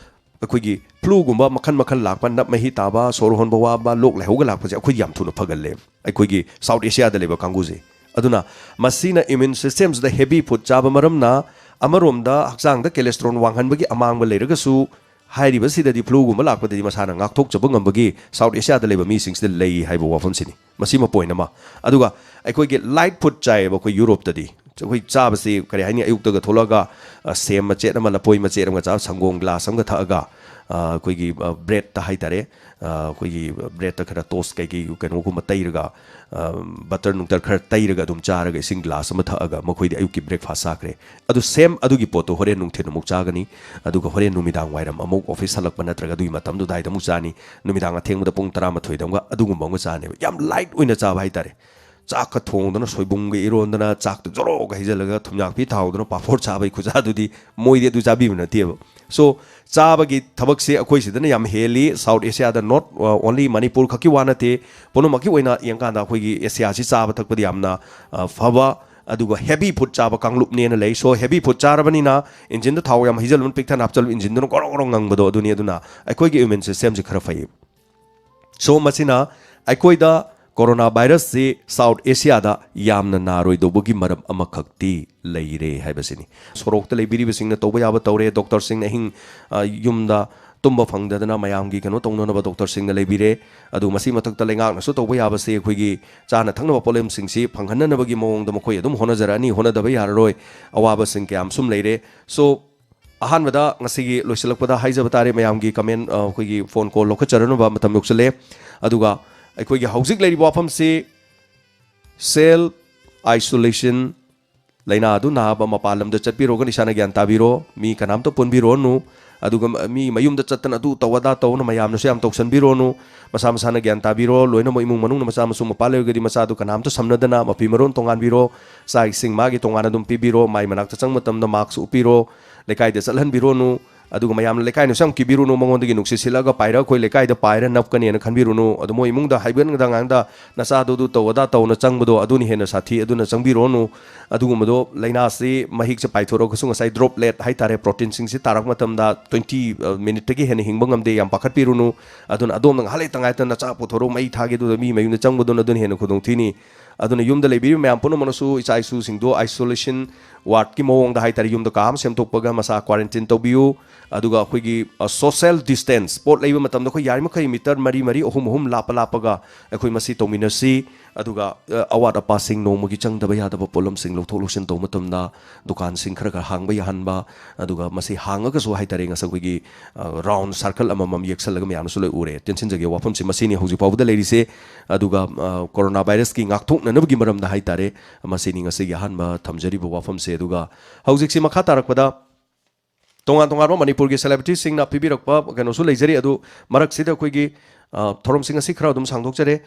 ꯑꯩꯈꯣꯏꯒꯤ ꯐ꯭ꯂꯨꯒꯨꯝꯕ ꯃꯈꯜ ꯃꯈꯜ ꯂꯥꯛꯄ, ꯅꯞ ꯃꯍꯤ ꯇꯥꯕ, ꯁꯣꯔ ꯍꯣꯟꯕ ꯋꯥꯕ, ꯂꯣꯛ ꯂꯥꯏꯍꯧꯒ ꯂꯥꯛꯄꯁꯦ ꯑꯩꯈꯣꯏꯗꯤ ꯌꯥꯝ ꯊꯨꯅ ꯐꯒꯜꯂꯦ꯫ ꯑꯩꯈꯣꯏꯒꯤ ꯁꯥꯎꯠ ꯑꯦꯁꯤꯌꯥꯗ ꯂꯩꯕ ꯀꯥꯡꯕꯨꯁꯦ꯫ ꯑꯗꯨꯅ ꯃꯁꯤꯅ ꯏꯃ꯭ꯌꯨꯟ ꯁꯤꯁꯇꯦꯝꯁꯤꯗ ꯍꯦꯚꯤ ꯐꯨꯗ ꯆꯥꯕ ꯃꯔꯝꯅ ꯑꯃꯔꯣꯝꯗ ꯍꯛꯆꯥꯡꯗ ꯀꯦꯂꯦꯁꯇ꯭ꯔꯣꯟ ꯋꯥꯡꯍꯟꯕꯒꯤ ꯑꯃꯥꯡꯕ ꯂꯩꯔꯒꯁꯨ, ꯍꯥꯏꯔꯤꯕꯁꯤꯗꯗꯤ ꯐ꯭ꯂꯨꯒꯨꯝꯕ ꯂꯥꯛꯄꯗꯗꯤ ꯃꯁꯥꯅ ꯉꯥꯛꯊꯣꯛꯆꯕ ꯉꯝꯕꯒꯤ ꯁꯥꯎꯠ ꯑꯦꯁꯤꯌꯥꯗ ꯂꯩꯕ ꯃꯤꯁꯤꯡꯁꯤꯗ ꯂꯩ ꯍꯥꯏꯕ ꯋꯥꯐꯝꯁꯤꯅꯤ꯫ ꯃꯁꯤꯃ ꯄꯣꯏꯟ ꯑꯃ꯫ ꯑꯗꯨꯒ ꯑꯩꯈꯣꯏꯒꯤ ꯂꯥꯏꯠ ꯐꯨꯗ ꯆꯥꯏꯌꯦꯕ ꯑꯩꯈꯣꯏ ꯌꯨꯔꯣꯞꯇꯗꯤ꯫ ꯑꯩꯈꯣꯏ ꯆꯥꯕꯁꯤ ꯀꯔꯤ ꯍꯥꯏꯅꯤ, ꯑꯌꯨꯛꯇꯒ ꯊꯣꯛꯂꯛꯑꯒ, ꯑ, ꯁꯦꯝ ꯃꯆꯦꯠ ꯑꯃ, ꯂꯐꯣꯏ ꯃꯆꯦꯠ ꯑꯃꯒ ꯆꯥꯕ, ꯁꯪꯒꯣꯝ ꯒ꯭ꯂꯥꯁ ꯑꯃꯒ ꯊꯛꯑꯒ, ꯑ, ꯑꯩꯈꯣꯏꯒꯤ, ꯑ, ꯕ꯭ꯔꯦꯗꯇ ꯍꯥꯏꯇꯥꯔꯦ, ꯑ, ꯑꯩꯈꯣꯏꯒꯤ, ꯑ, ꯕ꯭ꯔꯦꯗꯇ ꯈꯔ ꯇꯣꯁ ꯀꯩꯀꯩ ꯀꯩꯅꯣꯒꯨꯝꯕ ꯇꯩꯔꯒ, ꯑ, ꯕꯇꯔ ꯅꯨꯡꯇꯔ ꯈꯔ ꯇꯩꯔꯒ ꯑꯗꯨꯝ ꯆꯥꯔꯒ ꯏꯁꯤꯡ ꯒ꯭ꯂꯥꯁ ꯑꯃ ꯊꯛꯑꯒ ꯃꯈꯣꯏꯗꯤ ꯑꯌꯨꯛꯀꯤ ꯕ꯭ꯔꯦꯛꯐꯥꯁ ꯆꯥꯈ꯭ꯔꯦ꯫ ꯑꯗꯨ ꯁꯦꯝ ꯑꯗꯨꯒꯤ ꯄꯣꯠꯇꯣ ꯍꯣꯔꯦꯟ ꯅꯨꯡꯊꯤꯜ ꯑꯃꯨꯛ ꯆꯥꯒꯅꯤ꯫ ꯑꯗꯨꯒ ꯍꯣꯔꯦꯟ ꯅꯨꯃꯤꯗꯥꯡ ꯋꯥꯏꯔꯝ ꯑꯃꯨꯛ ꯑꯣꯐꯤꯁ ꯍꯜꯂꯛꯄ ꯅꯠꯇ꯭ꯔꯒ ꯑꯗꯨꯒꯤ ꯃꯇꯝꯗꯨꯗꯥꯏꯗ ꯑꯃꯨꯛ ꯆꯥꯅꯤ꯫ ꯅꯨꯃꯤꯗꯥꯡ ꯑꯊꯦꯡꯕꯗ ꯄꯨꯡ ꯇꯔꯥꯃꯥꯊꯣꯏꯗ ꯑꯃꯒ ꯑꯗꯨꯒꯨꯝꯕ ꯑꯃꯒ ꯆꯥꯅꯦꯕ꯫ ꯌꯥꯝ ꯂꯥꯏꯠ ꯑꯣꯏꯅ ꯆꯥꯕ ꯍꯥꯏꯇꯥꯔꯦ꯫ ꯆꯥꯛꯀ ꯊꯣꯡꯗꯅ, ꯁꯣꯏꯕꯨꯝꯒ ꯏꯔꯣꯟꯗꯅ, ꯆꯥꯛꯇ ꯖꯣꯔꯣꯒ ꯍꯩꯖꯤꯜꯂꯒ, ꯊꯨꯝꯌꯥꯛꯄꯤ ꯊꯥꯎꯗꯅ, ꯄꯥꯐꯣꯔ ꯆꯥꯕꯒꯤ ꯈꯨꯖꯥꯗꯨꯗꯤ ꯃꯣꯏꯗꯤ ꯑꯗꯨ ꯆꯥꯕꯤꯕ ꯅꯠꯇꯦꯕ꯫ So, ꯆꯥꯕꯒꯤ ꯊꯕꯛꯁꯦ ꯑꯩꯈꯣꯏ ꯁꯤꯗꯅ ꯌꯥꯝ ꯍꯦꯜꯂꯤ꯫ South Asia the not, uh, only Manipur ꯈꯛꯀꯤ ꯋꯥ ꯅꯠꯇꯦ, ꯄꯨꯝꯅꯃꯛꯀꯤ ꯑꯣꯏꯅ ꯌꯦꯡꯀꯥꯟꯗ ꯑꯩꯈꯣꯏꯒꯤ ꯑꯦꯁꯤꯌꯥꯁꯤ ꯆꯥꯕ ꯊꯛꯄꯗꯤ ꯌꯥꯝꯅ, uh, ꯐꯕ, ꯑꯗꯨꯒ heavy food ꯆꯥꯕ ꯀꯥꯡꯂꯨꯞꯅꯦꯅ ꯂꯩ꯫ So, heavy food ꯆꯥꯔꯕꯅꯤꯅ ꯏꯟꯖꯤꯟꯗ ꯊꯥꯎ ꯌꯥꯝ ꯍꯩꯖꯤꯜꯂꯨ, ꯄꯤꯛ ꯊꯟꯅ ꯍꯥꯞꯆꯤꯜꯂꯨ, ꯏꯟꯖꯤꯟꯗꯨꯅ ꯒꯣꯔꯣ ꯒꯣꯔꯣ ꯉꯪꯕꯗꯣ ꯑꯗꯨꯅꯤ꯫ ꯑꯗꯨꯅ ꯑꯩꯈꯣꯏꯒꯤ immune system ꯁꯦ ꯈꯔ ꯐꯩ꯫ So, ꯃꯁꯤꯅ ꯑꯩꯈꯣꯏꯗ ꯀꯣꯔꯣꯅꯥ ꯚꯥꯏꯔꯁꯁꯤ South Asia ꯗ ꯌꯥꯝꯅ ꯅꯥꯔꯣꯏꯗꯧꯕꯒꯤ ꯃꯔꯝ ꯑꯃꯈꯛꯇꯤ ꯂꯩꯔꯦ ꯍꯥꯏꯕꯁꯤꯅꯤ꯫ ꯁꯣꯔꯣꯛꯇ ꯂꯩꯕꯤꯔꯤꯕꯁꯤꯡꯅ ꯇꯧꯕ ꯌꯥꯕ ꯇꯧꯔꯦ, ꯗꯣꯛꯇꯔꯁꯤꯡꯅ ꯑꯍꯤꯡ, ꯑ, ꯌꯨꯝꯗ ꯇꯨꯝꯕ ꯐꯪꯗꯗꯅ ꯃꯌꯥꯝꯒꯤ ꯀꯩꯅꯣ ꯇꯧꯅꯅꯕ ꯗꯣꯛꯇꯔꯁꯤꯡꯅ ꯂꯩꯕꯤꯔꯦ꯫ ꯑꯗꯨ ꯃꯁꯤ ꯃꯊꯛꯇ ꯂꯩꯉꯥꯛꯅꯁꯨ ꯇꯧꯕ ꯌꯥꯕꯁꯤ ꯑꯩꯈꯣꯏꯒꯤ ꯆꯥꯅ ꯊꯛꯅꯕ ꯄꯣꯠꯂꯝꯁꯤꯡꯁꯤ ꯐꯪꯍꯟꯅꯅꯕꯒꯤ ꯃꯑꯣꯡꯗ ꯃꯈꯣꯏ ꯑꯗꯨꯝ ꯍꯣꯠꯅꯖꯔꯛꯑꯅꯤ, ꯍꯣꯠꯅꯗꯕ ꯌꯥꯔꯔꯣꯏ꯫ ꯑꯋꯥꯕꯁꯤꯡ ꯀꯌꯥ ꯑꯃ ꯁꯨꯝ ꯂꯩꯔꯦ꯫ So, ꯑꯍꯥꯟꯕꯗ ꯉꯁꯤꯒꯤ ꯂꯣꯏꯁꯤꯜꯂꯛꯄꯗ ꯍꯥꯏꯖꯕ ꯇꯥꯔꯦ, ꯃꯌꯥꯝꯒꯤ comment, ꯑ, ꯑꯩꯈꯣꯏꯒꯤ phone call ꯂꯧꯈꯠꯆꯔꯅꯕ ꯃꯇꯝ ꯌꯧꯁꯤꯜꯂꯦ꯫ ꯑꯗꯨꯒ ꯑꯩꯈꯣꯏꯒꯤ ꯍꯧꯖꯤꯛ ꯂꯩꯔꯤꯕ ꯋꯥꯐꯝꯁꯤ self isolation, ꯂꯥꯏꯅꯥ ꯑꯗꯨ ꯅꯥꯕ ꯃꯄꯥꯟ ꯂꯝꯗ ꯆꯠꯄꯤꯔꯨꯔꯒ ꯏꯁꯥꯅ ꯒ꯭ꯌꯥꯟ ꯇꯥꯕꯤꯔꯣ, ꯃꯤ ꯀꯅꯥꯝꯇ ꯄꯨꯟꯕꯤꯔꯨꯔꯅꯨ꯫ ꯑꯗꯨꯒ ꯃꯤ ꯃꯌꯨꯝꯗ ꯆꯠꯇꯅ ꯑꯗꯨ ꯇꯧ ꯑꯗꯥ ꯇꯧꯅ ꯃꯌꯥꯝꯅꯁꯨ ꯌꯥꯝ ꯇꯧꯁꯟꯕꯤꯔꯨꯔꯅꯨ꯫ ꯃꯁꯥ ꯃꯁꯥꯅ ꯒ꯭ꯌꯥꯟ ꯇꯥꯕꯤꯔꯣ꯫ ꯂꯣꯏꯅꯃꯛ ꯏꯃꯨꯡ ꯃꯅꯨꯡꯅ ꯃꯆꯥ ꯃꯁꯨ ꯃꯄꯥ ꯂꯩꯔꯒꯗꯤ ꯃꯆꯥꯗꯨ ꯀꯅꯥꯝꯇ ꯁꯝꯅꯗꯅ ꯃꯐꯤ ꯃꯔꯣꯟ ꯇꯣꯉꯥꯟꯕꯤꯔꯣ꯫ ꯆꯥꯛ ꯏꯁꯤꯡ ꯃꯥꯒꯤ ꯇꯣꯉꯥꯟꯅ ꯑꯗꯨꯝ ꯄꯤꯕꯤꯔꯣ꯫ ꯃꯥꯏ ꯃꯅꯥꯛꯇ ꯆꯪꯕ ꯃꯇꯝꯗ mask ꯎꯞꯄꯤꯔꯣ꯫ ꯂꯩꯀꯥꯏꯗ ꯆꯠꯍꯟꯕꯤꯔꯣꯅꯨ꯫ ꯑꯗꯨꯒ ꯃꯌꯥꯝꯅ ꯂꯩꯀꯥꯏꯅꯁꯨ ꯌꯥꯝ ꯀꯤꯕꯤꯔꯨꯅꯨ, ꯃꯉꯣꯟꯗꯒꯤ ꯅꯨꯡꯁꯤꯠ ꯁꯤꯠꯂꯒ ꯄꯥꯏꯔ ꯑꯩꯈꯣꯏ ꯂꯩꯀꯥꯏꯗ ꯄꯥꯏꯔ ꯅꯞꯀꯅꯦꯅ ꯈꯟꯕꯤꯔꯨꯅꯨ꯫ ꯑꯗꯣ ꯃꯣꯏ ꯏꯃꯨꯡꯗ ꯍꯥꯏꯕꯤꯔꯒ ꯑꯉꯥꯡꯗ ꯅꯆꯥꯗꯨ ꯑꯗꯨ ꯇꯧ ꯑꯗꯥ ꯇꯧꯅ ꯆꯪꯕꯗꯣ ꯑꯗꯨꯅ ꯍꯦꯟꯅ ꯁꯥꯊꯤ, ꯑꯗꯨꯅ ꯆꯪꯕꯤꯔꯨꯔꯅꯨ꯫ ꯑꯗꯨꯒꯨꯝꯕꯗꯣ ꯂꯥꯏꯅꯥꯁꯤ ꯃꯍꯤꯛꯁꯦ ꯄꯥꯏꯊꯣꯔꯛꯑꯒꯁꯨ ꯉꯁꯥꯏ droplet ꯍꯥꯏꯇꯥꯔꯦ, protein ꯁꯤꯡꯁꯤ ꯇꯥꯔꯛꯄ ꯃꯇꯝꯗ twenty, ꯑ, minute ꯇꯒꯤ ꯍꯦꯟꯅ ꯍꯤꯡꯕ ꯉꯝꯗꯦ, ꯌꯥꯝ ꯄꯥꯈꯠꯄꯤꯔꯨꯅꯨ꯫ ꯑꯗꯨꯅ ꯑꯗꯣꯝꯅ ꯉꯥꯏꯍꯥꯛ ꯂꯩꯇ ꯉꯥꯏꯇꯅ ꯅꯆꯥ ꯄꯨꯊꯣꯔꯛꯎ, ꯃꯩ ꯊꯥꯒꯦ, ꯑꯗꯨꯗ ꯃꯤ ꯃꯌꯨꯝꯗ ꯆꯪꯕꯗꯨꯅ ꯑꯗꯨꯅ ꯍꯦꯟꯅ ꯈꯨꯗꯣꯡ ꯊꯤꯅꯤ꯫ ꯑꯗꯨꯅ ꯌꯨꯝꯗ ꯂꯩꯕꯤꯔꯤꯕ ꯃꯌꯥꯝ ꯄꯨꯝꯅꯃꯛꯅꯁꯨ ꯏꯆꯥ ꯏꯁꯨꯁꯤꯡꯗꯣ isolation ward ꯀꯤ ꯃꯑꯣꯡꯗ ꯍꯥꯏꯇꯥꯔꯦ, ꯌꯨꯝꯗ ꯀꯥ ꯑꯃ ꯁꯦꯝꯗꯣꯛꯄꯒ ꯃꯁꯥ quarantine ꯇꯧꯕꯤꯌꯨ꯫ ꯑꯗꯨꯒ ꯑꯩꯈꯣꯏꯒꯤ, ꯑ, social distance, ꯄꯣꯠ ꯂꯩꯕ ꯃꯇꯝꯗ ꯑꯩꯈꯣꯏ ꯌꯥꯔꯤꯃꯈꯩ meter ꯃꯔꯤ ꯃꯔꯤ, ꯑꯍꯨꯝ ꯑꯍꯨꯝ ꯂꯥꯞꯄ ꯂꯥꯞꯄꯒ ꯑꯩꯈꯣꯏ ꯃꯁꯤ ꯇꯧꯃꯤꯟꯅꯁꯤ꯫ ꯑꯗꯨꯒ, ꯑ, ꯑꯋꯥꯠ ꯑꯄꯥꯁꯤꯡ, ꯅꯣꯡꯃꯒꯤ ꯆꯪꯗꯕ ꯌꯥꯗꯕ ꯄꯣꯠꯂꯝꯁꯤꯡ ꯂꯧꯊꯣꯛ ꯂꯧꯁꯤꯟ ꯇꯧꯕ ꯃꯇꯝꯗ ꯗꯨꯀꯥꯟꯁꯤꯡ ꯈꯔ ꯈꯔ ꯍꯥꯡꯕ ꯌꯥꯍꯟꯕ, ꯑꯗꯨꯒ ꯃꯁꯤ ꯍꯥꯡꯉꯒꯁꯨ ꯍꯥꯏꯇꯥꯔꯦ, ꯉꯁꯥꯏ ꯑꯩꯈꯣꯏꯒꯤ, ꯑ, round circle ꯑꯃꯃꯝ ꯌꯦꯛꯁꯜꯂꯒ ꯃꯌꯥꯝꯅꯁꯨ ꯂꯣꯏ ꯎꯔꯦ꯫ ꯇꯦꯟꯁꯤꯟꯖꯒꯦ, ꯋꯥꯐꯝꯁꯤ ꯃꯁꯤꯅꯤ ꯍꯧꯖꯤꯛ ꯐꯥꯎꯕꯗ ꯂꯩꯔꯤꯁꯦ꯫ ꯑꯗꯨꯒ, ꯑ, ꯀꯣꯔꯣꯅꯥ ꯚꯥꯏꯔꯁꯀꯤ ꯉꯥꯛꯊꯣꯛꯅꯅꯕꯒꯤ ꯃꯔꯝꯗ ꯍꯥꯏꯇꯥꯔꯦ, ꯃꯁꯤꯅꯤ ꯉꯁꯤꯒꯤ ꯑꯍꯥꯟꯕ ꯊꯝꯖꯔꯤꯕ ꯋꯥꯐꯝꯁꯦ꯫ ꯑꯗꯨꯒ ꯍꯧꯖꯤꯛꯁꯤ ꯃꯈꯥ ꯇꯥꯔꯛꯄꯗ ꯇꯣꯉꯥꯟ ꯇꯣꯉꯥꯟꯕ ꯃꯅꯤꯄꯨꯔꯒꯤ celebrity ꯁꯤꯡꯅ ꯄꯤꯕꯤꯔꯛꯄ ꯀꯩꯅꯣꯁꯨ ꯂꯩꯖꯔꯤ꯫ ꯑꯗꯨ ꯃꯔꯛꯁꯤꯗ ꯑꯩꯈꯣꯏꯒꯤ, ꯑ, ꯊꯧꯔꯝꯁꯤꯡ ꯑꯁꯤ ꯈꯔ ꯑꯗꯨꯝ ꯁꯥꯡꯗꯣꯛꯆꯔꯦ꯫